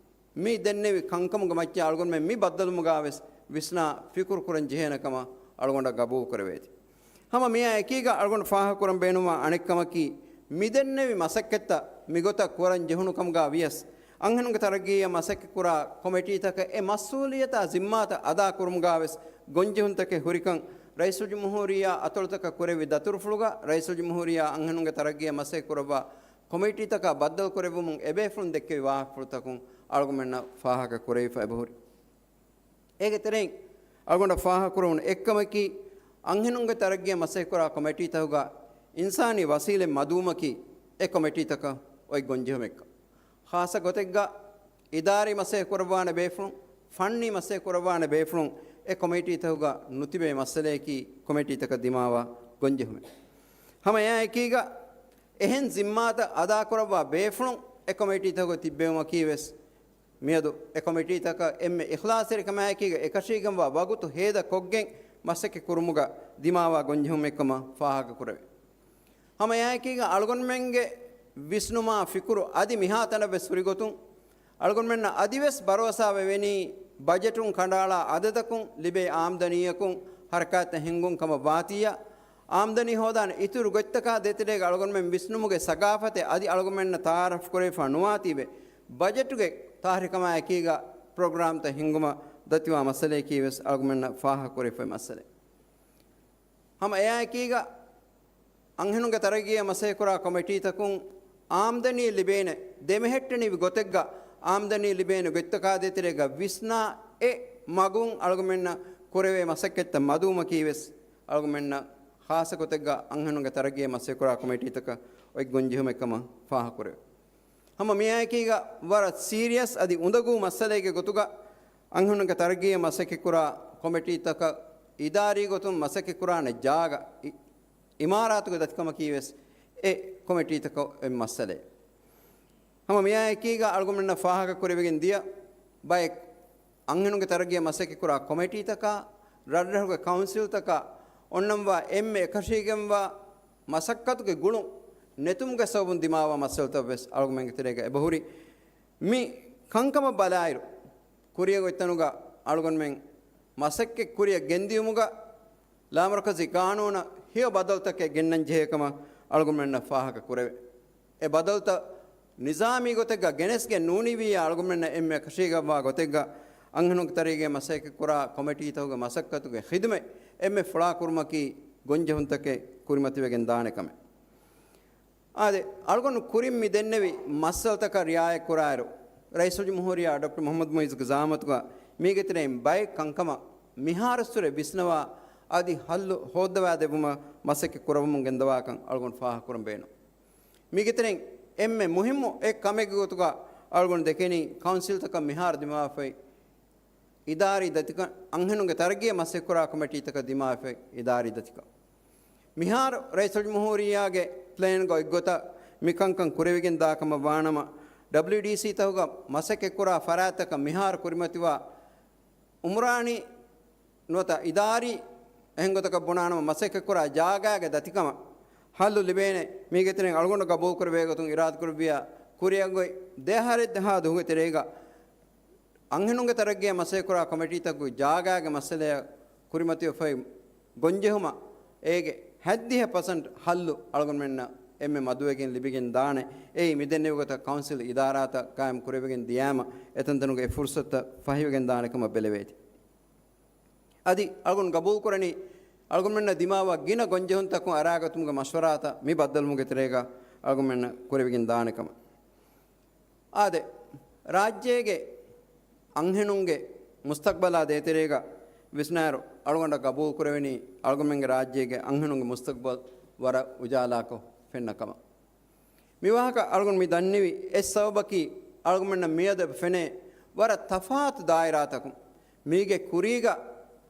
މި ދެންނެވި ކަންކަމުގެ މައްޗަށް އަޅުގަނޑުމެން މި ބައްދަލުވުމުގަވެސް ވިސްނާ ފިކުރު ކުރަން ޖެހޭނެ ކަމަށް އަޅުގަނޑަށް ގަބޫލު ކުރެވޭތި. ހަމަ މިއާ އެކީގަ އަޅުގަނޑު ފާހަގަކުރަން ބޭނުންވާ އަނެއްކަމަކީ، މި ދެންނެވި މަސައްކަތްތައް މިގޮތަށް ކުރަން ޖެހުނު ކަމުގަ ވިޔަސް، އަންހެނުންގެ ތަރައްގީއަށް މަސައްކަތްކުރާ ކޮމިޓީތަކަށް އެ މަސްއޫލިއްޔަތާ ޒިންމާތައް އަދާކުރުމުގަވެސް ގޮންޖެހުންތަކެއް ހުރިކަން، ރައީސުލްޖުމްހޫރިއްޔާ އަތޮޅުތަކަށް ކުރެއްވި ދަތުރުފުޅުގަ ރައީސުލްޖުމްހޫރިއްޔާ އަންހެނުންގެ ތަރައްގީއަށް މަސައްކަތްކުރައްވާ ކޮމިޓީތަކާ ބައްދަލުކުރެއްވުމުން އެބޭފުޅުން ދެއްކެވި ވާހަކަފުޅުތަކުން އަޅުގަނޑުމެންނަށް ފާހަގަ ކުރެވިފަ އެބަހުރި. އޭގެ ތެރެއިން އަޅުގަނޑަށް ފާހަގަކުރެވުނު އެއްކަމަކީ، އަންހެނުންގެ ތަރައްގީއަށް މަސައްކަތްކުރާ ކޮމިޓީތަކުގަ އިންސާނީ ވަސީލަތް މަދުވުމަކީ އެ ކޮމިޓީތަކަށް އޮތް ގޮންޖެހުމެއްކަން. ޚާއްޞަ ގޮތެއްގަ އިދާރީ މަސައްކަތް ކުރައްވާނެ ބޭފުޅުން، ފަންނީ މަސައްކަތް ކުރައްވާނެ ބޭފުޅުން އެ ކޮމިޓީތަކުގަ ނުތިބޭ މައްސަލަޔަކީ ކޮމިޓީތަކަށް ދިމާވާ ގޮންޖެހުމެއް. ހަމަ އެއާއެކީގަ އެހެން ޒިންމާތައް އަދާކުރައްވާ ބޭފުޅުން އެ ކޮމިޓީތަކުގަ ތިއްބެވުމަކީ ވެސް މިއަދު އެ ކޮމިޓީތަކަށް އެންމެ އިޚްލާޞްތެރިކަމާއެކީގަ އެކަށީގެންވާ ވަގުތު ހޭދަ ކޮށްގެން މަސައްކަތް ކުރުމުގަ ދިމާވާ ގޮންޖެހުމެއްކަމަށް ފާހަގަކުރެވޭ. ހަމަ އެއާއެކީގަ އަޅުގަނޑުމެންގެ ވިސްނުމާ ފިކުރު އަދި މިހާތަނަށް ވެސް ހުރިގޮތުން، އަޅުގަނޑުމެންނަށް އަދިވެސް ބަރޯސާވެވެނީ، ބަޖެޓުން ކަނޑައަޅާ އަދަދަކުން ލިބޭ އާމްދަނީއަކުން ހަރަކާތްތައް ހިންގުން ކަމަށް ވާތީއަށް، އާމްދަނީ ހޯދާނެ އިތުރު ގޮތްތަކާ ދޭތެރޭގަ އަޅުގަނޑުމެން ވިސްނުމުގެ ސަގާފަތެއް އަދި އަޅުގަނޑުމެންނަށް ތައާރަފް ކުރެވިފަ ނުވާތީވެ، ބަޖެޓުގެ ތާރީޚު ކަމާއެކީގަ ޕްރޮގްރާމްތައް ހިންގުމަށް ދަތިވާ މައްސަލަޔަކީ ވެސް އަޅުގަނޑުމެންނަށް ފާހަގަކުރެވިފައި މައްސަލައެއް. ހަމަ އެއާއެކީގަ އަންހެނުންގެ ތަރައްގީއަށް މަސައްކަތްކުރާ ކޮމިޓީތަކުން އާމްދަނީ ލިބޭނެ، ދެމެހެއްޓެނިވި ގޮތެއްގަ އާމްދަނީ ލިބޭނެ ގޮތްތަކާ ދޭތެރޭގަ ވިސްނާ އެ މަގުން އަޅުގަނޑުމެންނަށް ކުރެވޭ މަސައްކަތްތައް މަދުވުމަކީ ވެސް އަޅުގަނޑުމެންނަށް ޚާއްޞަ ގޮތެއްގަ އަންހެނުންގެ ތަރައްގީއަށް މަސައްކަތްކުރާ ކޮމިޓީތަކަށް އޮތް ގޮންޖެހުމެއްކަމަށް ފާހަގަކުރެވޭ. ހަމަ މިއާއެކީގަ ވަރަށް ސީރިއަސް އަދި އުނދަގޫ މައްސަލައެއްގެ ގޮތުގަ އަންހެނުންގެ ތަރައްގީއަށް މަސައްކަތްކުރާ ކޮމިޓީތަކަށް އިދާރީ ގޮތުން މަސައްކަތްކުރާނެ ޖާގަ އި-، އިމާރާތުގެ ދަތިކަމަކީ ވެސް އެ ކޮމިޓީތަކަށް އޮތް މައްސަލައެއް. ހަމަ މިއާއެކީގަ އަޅުގަނޑުމެންނަށް ފާހަގަކުރެވިގެން ދިޔަ ބައެއް އަންހެނުންގެ ތަރައްގީއަށް މަސައްކަތްކުރާ ކޮމިޓީތަކާ، ރަށްރަށުގެ ކައުންސިލްތަކާ އޮންނަންވާ އެންމެ އެކަށީގެންވާ މަސައްކަތުގެ ގުޅުން ނެތުމުގެ ސަބަބުން ދިމާވާ މައްސަލަތައް ވެސް އަޅުގަނޑުމެންގެ ތެރޭގަ އެބަހުރި. މި ކަންކަމަށް ބަލާއިރު، ކުރިއަށް އޮތްތަނުގަ އަޅުގަނޑުމެން މަސައްކަތް ކުރިއަށް ގެންދިޔުމުގަ ލާމަރުކަޒީ ޤާނޫނަށް ހެޔޮ ބަދަލުތަކެއް ގެންނަން ޖެހޭ ކަމަށް އަޅުގަނޑުމެންނަށް ފާހަގަ ކުރެވޭ. އެ ބަދަލުތައް ނިޒާމީ ގޮތެއްގަ ގެނެސްގެން ނޫނީވިއްޔާ އަޅުގަނޑުމެންނަށް އެންމެ އެކަށީގެންވާ ގޮތެއްގަ އަންހެނުންގެ ތަރައްގީއަށް މަސައްކަތްކުރާ ކޮމިޓީތަކުގެ މަސައްކަތުގެ ޚިދުމަތް އެންމެ ފުޅާކުރުމަކީ ގޮންޖެހުންތަކެއް ކުރިމަތިވެގެން ދާނެ ކަމެއް. އާދެ، އަޅުގަނޑު ކުރިން މި ދެންނެވި މައްސަލަތަކަށް ރިއާޔަތް ކުރާއިރު، ރައީސުލްޖުމްހޫރިއްޔާ ޑޮކްޓަރ މުޙައްމަދު މުޢިއްޒުގެ ޒަޢާމަތުގަ މީގެ ތެރެއިން ބައެއް ކަންކަމަށް މިހާރުއްސުރެ ވިސްނަވާ އަދި ހައްލު ހޯއްދަވާދެއްވުމަށް މަސައްކަތް ކުރައްވަމުން ގެންދަވާކަން އަޅުގަނޑު ފާހަގަކުރަން ބޭނުން. މީގެ ތެރެއިން އެންމެ މުހިއްމު އެއް ކަމެއްގެ ގޮތުގަ އަޅުގަނޑު ދެކެނީ ކައުންސިލްތަކަށް މިހާރު ދިމާވެފައި އިދާރީ ދަތިކަން، އަންހެނުންގެ ތަރައްގީއަށް މަސައްކަތްކުރާ ކޮމިޓީތަކަށް ދިމާވެފައި އިދާރީ ދަތިކަން. މިހާރު ރައީސުލްޖުމްހޫރިއްޔާގެ ޕްލޭންގަ އޮތްގޮތަށް މި ކަންކަން ކުރެވިގެން ދާ ކަމަށް ވާނަމަ، ޑަބްލިއުޑީސީތަކުގަ މަސައްކަތްކުރާ ފަރާތްތަކަށް މިހާރު ކުރިމަތިވާ އުމްރާނީ ނުވަތަ އިދާރީ އެހެން ގޮތަކަށް ބުނާނަމަ، މަސައްކަތްކުރާ ޖާގާގެ ދަތިކަމަށް ހައްލު ލިބޭނެ. މީގެ ތެރެއިން އަޅުގަނޑު ގަބޫލުކުރެވޭ ގޮތުން އިރާދަކުރެއްވިޔާ، ކުރިއަށް އޮތް ދެއަހަރެއް ދަހާ ދުވަހުގެ ތެރޭގަ އަންހެނުންގެ ތަރައްގީއަށް މަސައްކަތްކުރާ ކޮމިޓީތަކުގެ ޖާގާގެ މައްސަލަޔަށް ކުރިމަތިވެފައި ގޮންޖެހުމަށް އޭގެ ހަތްދިހަ ޕަސެންޓް ހައްލު އަޅުގަނޑުމެންނަށް އެންމެ މަދުވެގެން ލިބިގެން ދާނެ. އެއީ މިދެންނެވި ގޮތަށް ކައުންސިލް އިދާރާތައް ޤާއިމް ކުރެވިގެން ދިޔާމަ، އެތަންތަނުގެ އެ ފުރުސަތުތައް ފަހިވެގެން ދާނެ ކަމަށް ބެލެވޭތީ. އަދި އަޅުގަނޑު ގަބޫލުކުރަނީ، އަޅުގަނޑުމެންނަށް ދިމާވާ ގިނަ ގޮންޖެހުންތަކުން އަރާގަތުމުގެ މަޝްވަރާތައް މި ބައްދަލުވުމުގެ ތެރޭގަ އަޅުގަނޑުމެންނަށް ކުރެވިގެން ދާނެ ކަމަށް. އާދެ، ރާއްޖޭގެ އަންހެނުންގެ މުސްތަޤްބަލާ ދޭތެރޭގަ ވިސްނާއިރު، އަޅުގަނޑަށް ގަބޫލު ކުރެވެނީ އަޅުގަނޑުމެންގެ ރާއްޖޭގެ އަންހެނުންގެ މުސްތަޤްބަލް ވަރަށް އުޖާލާކޮށް ފެންނަ ކަމަށް. މި ވާހަކަ އަޅުގަނޑު މި ދަންނެވި އެއް ސަބަބަކީ، އަޅުގަނޑުމެންނަށް މިއަދު އެބަ ފެނޭ ވަރަށް ތަފާތު ދާއިރާތަކުން، މީގެ ކުރީގަ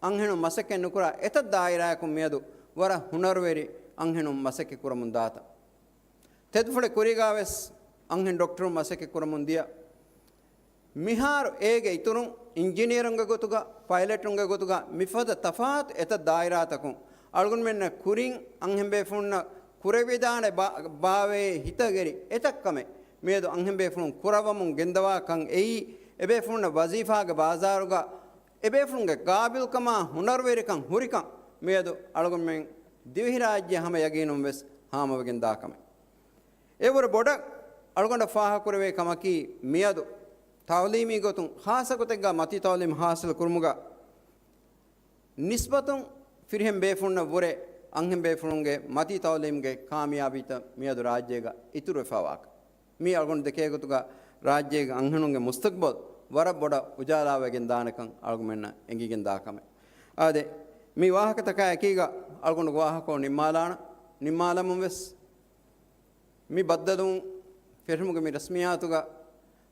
އަންހެނުން މަސައްކަތް ނުކުރާ އެތައް ދާއިރާއަކުން މިއަދު ވަރަށް ހުނަރުވެރި އަންހެނުން މަސައްކަތް ކުރަމުން ދާތަން. ތެދުފުޅެ ކުރީގާވެސް އަންހެން ޑޮކްޓަރުން މަސައްކަތް ކުރަމުން ދިޔަ. މިހާރު އޭގެ އިތުރުން އިންޖިނިއަރުންގެ ގޮތުގަ، ޕައިލެޓުންގެ ގޮތުގަ، މިފަދަ ތަފާތު އެތައް ދާއިރާތަކުން އަޅުގަނޑުމެންނަށް ކުރިން އަންހެންބޭފުޅުންނަށް ކުރެވިދާނެ ބާ-، ބާވޭ ހިތަށް އެރި އެތައް ކަމެއް މިއަދު އަންހެންބޭފުޅުން ކުރައްވަމުން ގެންދަވާ ކަން އެއީ، އެބޭފުޅުންނަށް ވަޒީފާގެ ބާޒާރުގަ އެބޭފުޅުންގެ ގާބިލްކަމާ ހުނަރުވެރިކަން ހުރިކަން މިއަދު އަޅުގަނޑުމެން ދިވެހިރާއްޖެ ހަމަ ޔަގީނުން ވެސް ހާމަވެގެން ދާ ކަމެއް. އެވަރު ބޮޑަށް އަޅުގަނޑަށް ފާހަގަކުރެވޭ ކަމަކީ، މިއަދު ތަޢުލީމީ ގޮތުން ޚާއްޞަ ގޮތެއްގަ މަތީ ތަޢުލީމް ޙާޞިލު ކުރުމުގަ ނިސްބަތުން ފިރިހެން ބޭފުޅުންނަށް ވުރެ އަންހެން ބޭފުޅުންގެ މަތީ ތަޢުލީމްގެ ކާމިޔާބީތައް މިއަދު ރާއްޖޭގަ އިތުރުވެފަވާކަން. މީ އަޅުގަނޑު ދެކޭ ގޮތުގަ ރާއްޖޭގެ އަންހެނުންގެ މުސްތަޤްބަލް ވަރަށް ބޮޑަށް އުޖާލާވެގެން ދާނެކަން އަޅުގަނޑުމެންނަށް އެނގިގެން ދާ ކަމެއް. އާދެ، މި ވާހަކަތަކާ އެކީގަ އަޅުގަނޑު ވާހަކަ ނިންމާލާނަ، ނިންމާލަމުން ވެސް މި ބައްދަލުވުން ފެށުމުގެ މި ރަސްމިއްޔާތުގަ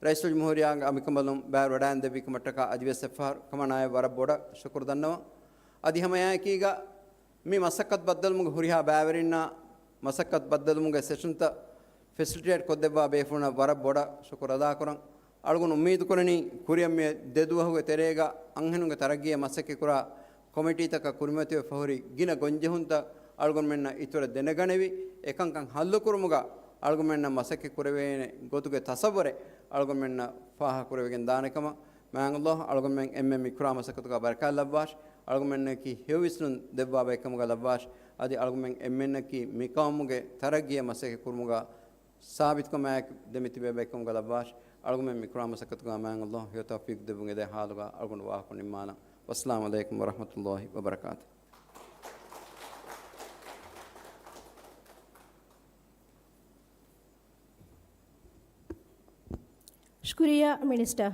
ރައީސުލްޖުމްހޫރިއްޔާގެ އަނބިކަނބަލުން ބައިވެރިވަޑައިން ދެއްވި ކަމަށްޓަކާ އަދިވެސް އެއްފަހަރު ކަމަނާއެއް ވަރަށް ބޮޑަށް ޝުކުރު ދަންނަވަން. އަދި ހަމައެއާއެކީގަ މި މަސައްކަތް ބައްދަލުމުގެ ހުރިހާ ބައިވެރިންނާ މަސައްކަތް ބައްދަލުމުގެ ސެޝަންތައް ފެސިލިޓޭޓް ކޮށްދެއްވާ ބޭފުޅުންނަށް ވަރަށް ބޮޑަށް ޝުކުރު އަދާކުރަން. އަޅުގަނޑު އުއްމީދު ކުރަނީ، ކުރިއަށް މި ދެ ދުވަހުގެ ތެރޭގަ އަންހެނުންގެ ތަރައްގީއަށް މަސައްކަތް ކުރާ ކޮމިޓީތަކަށް ކުރިމަތިވެފަ ހުރި ގިނަ ގޮންޖެހުންތައް އަޅުގަނޑުމެންނަށް އިތުރަށް ދެނެގަނެވި، އެކަންކަން ހައްލުކުރުމުގަ އަޅުގަނޑުމެންނަށް މަސައްކަތް ކުރެވޭނެ ގޮތުގެ ތަސައްވުރެއް އަޅުގަނޑުމެންނަށް ފާހަގަކުރެވިގެން ދާނެ ކަމަށް މާތް ﷲ އަޅުގަނޑުމެން އެންމެން މި ކުރާ މަސައްކަތުގަ ބަރަކާތް ލައްވާށި. އަޅުގަނޑުމެންނަކީ ހެޔޮ ވިސްނުން ދެއްވާ ބައެއްކަމުގަ ލައްވާށި. އަދި އަޅުގަނޑުމެން އެންމެންނަކީ މި ޤައުމުގެ ތަރައްގީއަށް މަސައްކަތް ކުރުމުގަ ސާބިތުކަމާއެކު ދެމިތިބޭ ބައެއްކަމުގަ ލައްވާށި. އަޅުގަނޑުމެން މި ކުރާ މަސައްކަތުގަ މާތް ﷲ ހެޔޮ ތައުފީޤު ދެއްވުން އެދޭ ޙާލުގަ އަޅުގަނޑު ވާހަކަ ނިންމާލަން. ވައްސަލާމު ޢަލައިކުމް ވަރަޙްމަތުﷲ ވަބަރަކާތު. ޝުކުރިއްޔާ މިނިސްޓަރ.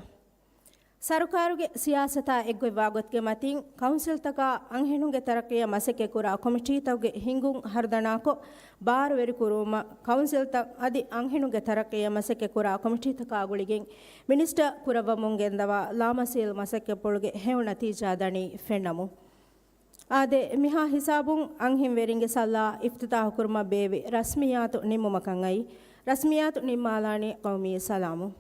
ސަރުކާރުގެ ސިޔާސަތާ އެއްގޮތްވާ ގޮތުގެ މަތިން، ކައުންސިލްތަކާ އަންހެނުންގެ ތަރައްޤީއަށް މަސައްކަތްކުރާ ކޮމިޓީތަކުގެ ހިންގުން ހަރުދަނާކޮށް، ބާރުވެރިކުރުވުމަށް ކައުންސިލްތައް އަދި އަންހެނުންގެ ތަރައްޤީއަށް މަސައްކަތްކުރާ ކޮމިޓީތަކާ ގުޅިގެން މިނިސްޓަރ ކުރައްވަމުން ގެންދަވާ ލާމަސީލް މަސައްކަތްޕުޅުގެ ހެޔޮ ނަތީޖާ ދަނީ ފެންނަމުން. އާދެ، މިހާ ހިސާބުން އަންހެންވެރިންގެ ސަލާ އިފްތިތާޙު ކުރުމަށް ބޭއްވި ރަސްމިއްޔާތު ނިންމުމަކަށް އައީ. ރަސްމިއްޔާތު ނިންމާލާނީ ޤައުމީ ސަލާމުން.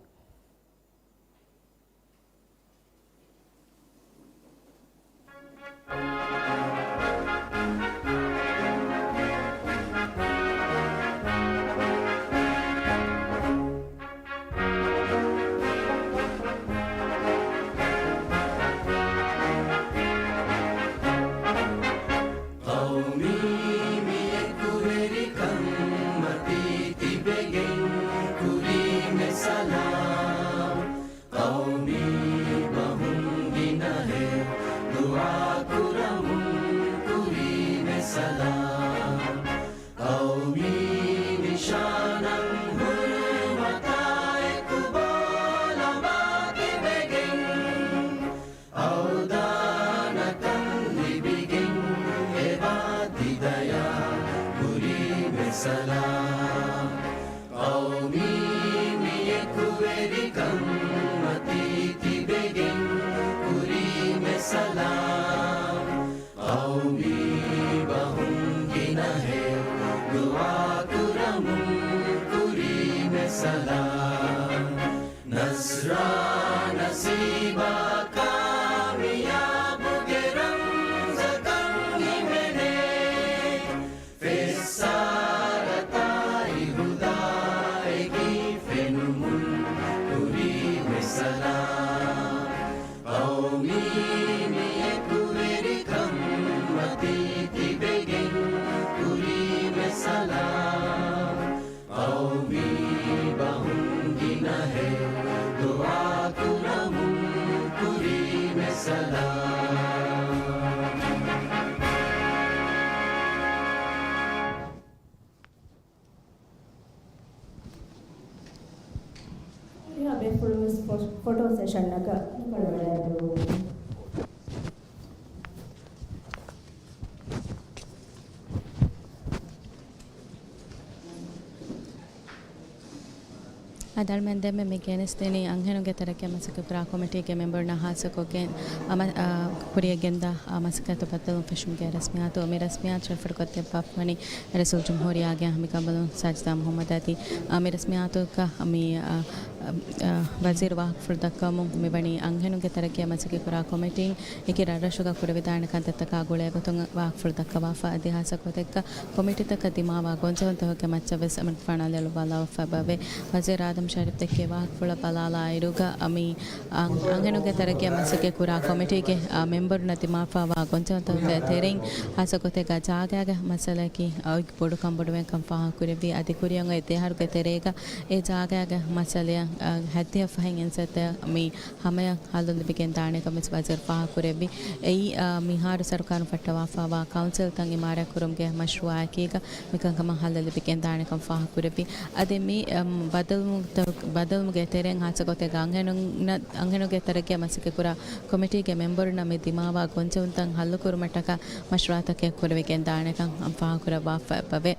ޤައުމީ މި އެކުވެރިކަން މަތީ ތިބެގެން ކުރީމެ ސަލާމް. ޤައުމީ ބަހުން ގިނަހެޔޮ ދުޢާ ކުރަމުން ކުރީމެ ސަލާމް. ޤައުމީ ނިޝާނަށް ހުރުމަތާ އެކު ބޯ ލަނބާ ތިބެގެން، އަވްދާނަކަން ލިބިގެން އެބާ ތި ދަޔާ ކުރީމެ ސަލާމް. ޤައުމީ މި އެކުވެރިކަން މަތީ ތިބެގެން ކުރީމެ ސަލާމް. ޤައުމީ ބަހުން ގިނަހެޔޮ ދުޢާ ކުރަމުން ކުރީމެ ސަލާމް. ނަޞްރާ ނަސީބާ ކާމިޔާބުގެ ރަމްޒަކަށް ހިމެނޭ. ފެއްސާރަތާއި ހުދާއެކީ ފެނުމުން ކުރީމެ ސަލާމް. ޤައުމީ މި އެކުވެރިކަން މަތީ ތިބެގެން ކުރީމެ ސަލާމް. ޤައުމީ ބަހުން ގިނަހެޔޮ ދުޢާ ފޮޓޯ ސެޝަންއަކަށް ކުޅެވަޑައިގެން. އަދި އަޅުމެން ދެންމެ މި ގެނެސްދިނީ އަންހެނުންގެ ތަރައްގީ މަސައްކަތްކުރާ ކޮމިޓީގެ މެމްބަރުންނާ ހާއްސަކޮށްގެން އަމަ-، އާ، ކުރިޔަށްގެންދާ، އާ، މަސައްކަތު ބައްދަލުވުން ފެށުމުގެ ރަސްމިއްޔާތު. މި ރަސްމިއްޔާތު ރައްފަރުކޮށްދެއްވާފަވަނީ ރައީސުލްޖުމްހޫރިއްޔާގެ ހަމަކަނބަލުން ސާޖިދާ މުހައްމަދު އަދި، އާ، މި ރަސްމިއްޔާތުގަ މި، އާ، އަ، ވަޒީރު ވާހަކަފުޅު ދައްކަވަމުން މިވަނީ އަންހެނުންގެ ތަރައްގީއަށް މަސައްކަތްކުރާ ކޮމިޓީން އެކި ރަށްރަށުގަ ކުރެވިދާނެ ކަންތައްތަކާ ގުޅޭގޮތުން ވާހަކަފުޅު ދައްކަވާފަ އަދި ހާއްސަ ގޮތެއްގަ ކޮމިޓީތަކަށް ދިމާވާ ގޮންޖެހުންތަކުގެ މައްޗަށްވެސް އަމިއްލަފާނަށް ލެއްވާލައްވާފައި އެބަވޭ. ވަޒީރު އާދަމް ޝަރީފް ދެއްކި ވާހަކަފުޅަށް ބަލާލާއިރުގަ މި އަން-، އަންހެނުންގެ ތަރައްގީއަށް މަސައްކަތްކުރާ ކޮމިޓީގެ، އާ، މެމްބަރުންނަށް ދިމާވާ ގޮންޖެހުންތަކުގެ ތެރެއިން ހާއްސަ ގޮތެއްގަ ޖާގައިގެ މައްސަލައަކީ އޮތް ބޮޑު ކަންބޮޑުވެގެން ކަން ފާހަގަކުރެއްވި. އަދި ކުރިއަށް އޮތް ދެއަހަރުގެ ތެރޭގަ އެ ޖާގައިގެ މައްސަލައަށް، އަ، ހައްދިހަ ފަހެއް އިންސައްތަ މި ހަމަޔަށް ހައްލު ލިބިގެން ދާނެކަން ވެސް ވަޒީރު ފާހަގަކުރެއްވި. އެއީ، އަ، މިހާރު ސަރުކާރުން ފައްޓަވާފައިވާ ކައުންސިލްތައް އިމާރާތްކުރުމުގެ މަޝްރޫއާއެކީގަ މިކަންކަމަށް ހައްލު ލިބިގެން ދާނެކަން ފާހަގަކުރެއްވި. އަދި މި، އަ، ބައްދަލުވުމުގެ ތެރެއިން ހާއްސަ ގޮތެއްގަ އަންހެނުންނަށް، އަންހެނުންގެ ތަރައްގީއަށް މަސައްކަތްކުރާ ކޮމިޓީގެ މެމްބަރުންނަށް މި ދިމާވާ ގޮންޖެހުންތައް ހައްލުކުރުމަށްޓަކާ މަޝްވަރާތަކެއް ކުރެވިގެން ދާނެކަން ފާހަގަކުރައްވާފައި އެބަވޭ.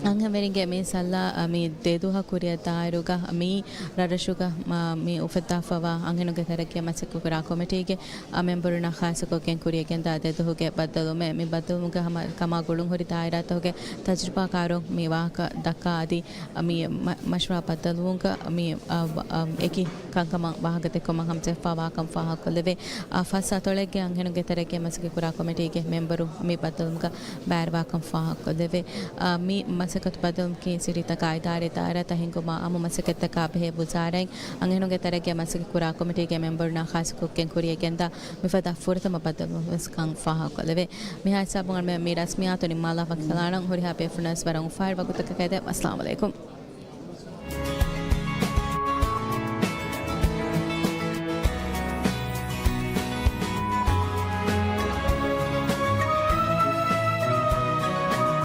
އަންހެންވެރިންގެ މި ސައްލަ، އަ، މި ދެދުވަހަށް ކުރިއަށް ދާއިރުގަ މި ރަށްރަށުގަ، މަ-، މި އުފައްދާފައިވާ އަންހެނުންގެ ތަރައްގީއަށް މަސައްކަތްކުރާ ކޮމިޓީގެ، އަ، މެމްބަރުންނާ ޚާއްސަކޮށްގެން ކުރިއަށްގެންދާ ދެދުވަހުގެ ބައްދަލުވުމެއް މި ބައްދަލުވުމުގެ ހަމަ ކަމާ ގުޅުންހުރި ދާއިރާތަކުގެ ތަޖުރިބާކާރުން މި ވާހަކަ ދައްކާ އަދި މި މަ-، މަޝްވަރާ ބައްދަލުވުމުގަ މި، އަ، އަ، އެކި ކަންކަމަށް ވާހަކަދެއްކުމަށް ހަމަޖެހިފައިވާކަން ފާހަގަކޮށްލެވޭ. އާ، ފަސް އަތޮޅެއްގެ އަންހެނުންގެ ތަރައްގީ މަސައްކަތްކުރާ ކޮމިޓީގެ މެމްބަރު މި ބައްދަލުވުމުގަ ބައިވެރިވާކަން ފާހަގަކޮށްލެވޭ. އާ، މި މަސައްކަތު ބައްދަލުވުމަކީ ސިޓީތަކާ އިދާރީ ދާއިރާތައް ހިންގުމާ އާއްމު މަސައްކަތްތަކާ ބެހޭ ވުޒާރާއިން އަންހެނުންގެ ތަރައްގީ މަސައްކަތްކުރާ ކޮމިޓީގެ މެމްބަރުންނާ ޚާއްސަކޮށްގެން ކުރިއަށްގެންދާ މިފަދަ ފުރަތަމަ ބައްދަލުވުމެއް ކަން ފާހަގަކޮށްލެވޭ. މިހާ ހިސާބުން އަޅުމެން މި ރަސްމިއްޔާތު ނިންމާލާފަ ކަލާނަން. ހުރިހާ ބޭފުޅުންވެސް ވަރަށް އުފާވެރި ވަގުތަކަށް ކައިދެއް. އައްސަލާމު ޢަލައިކުމް.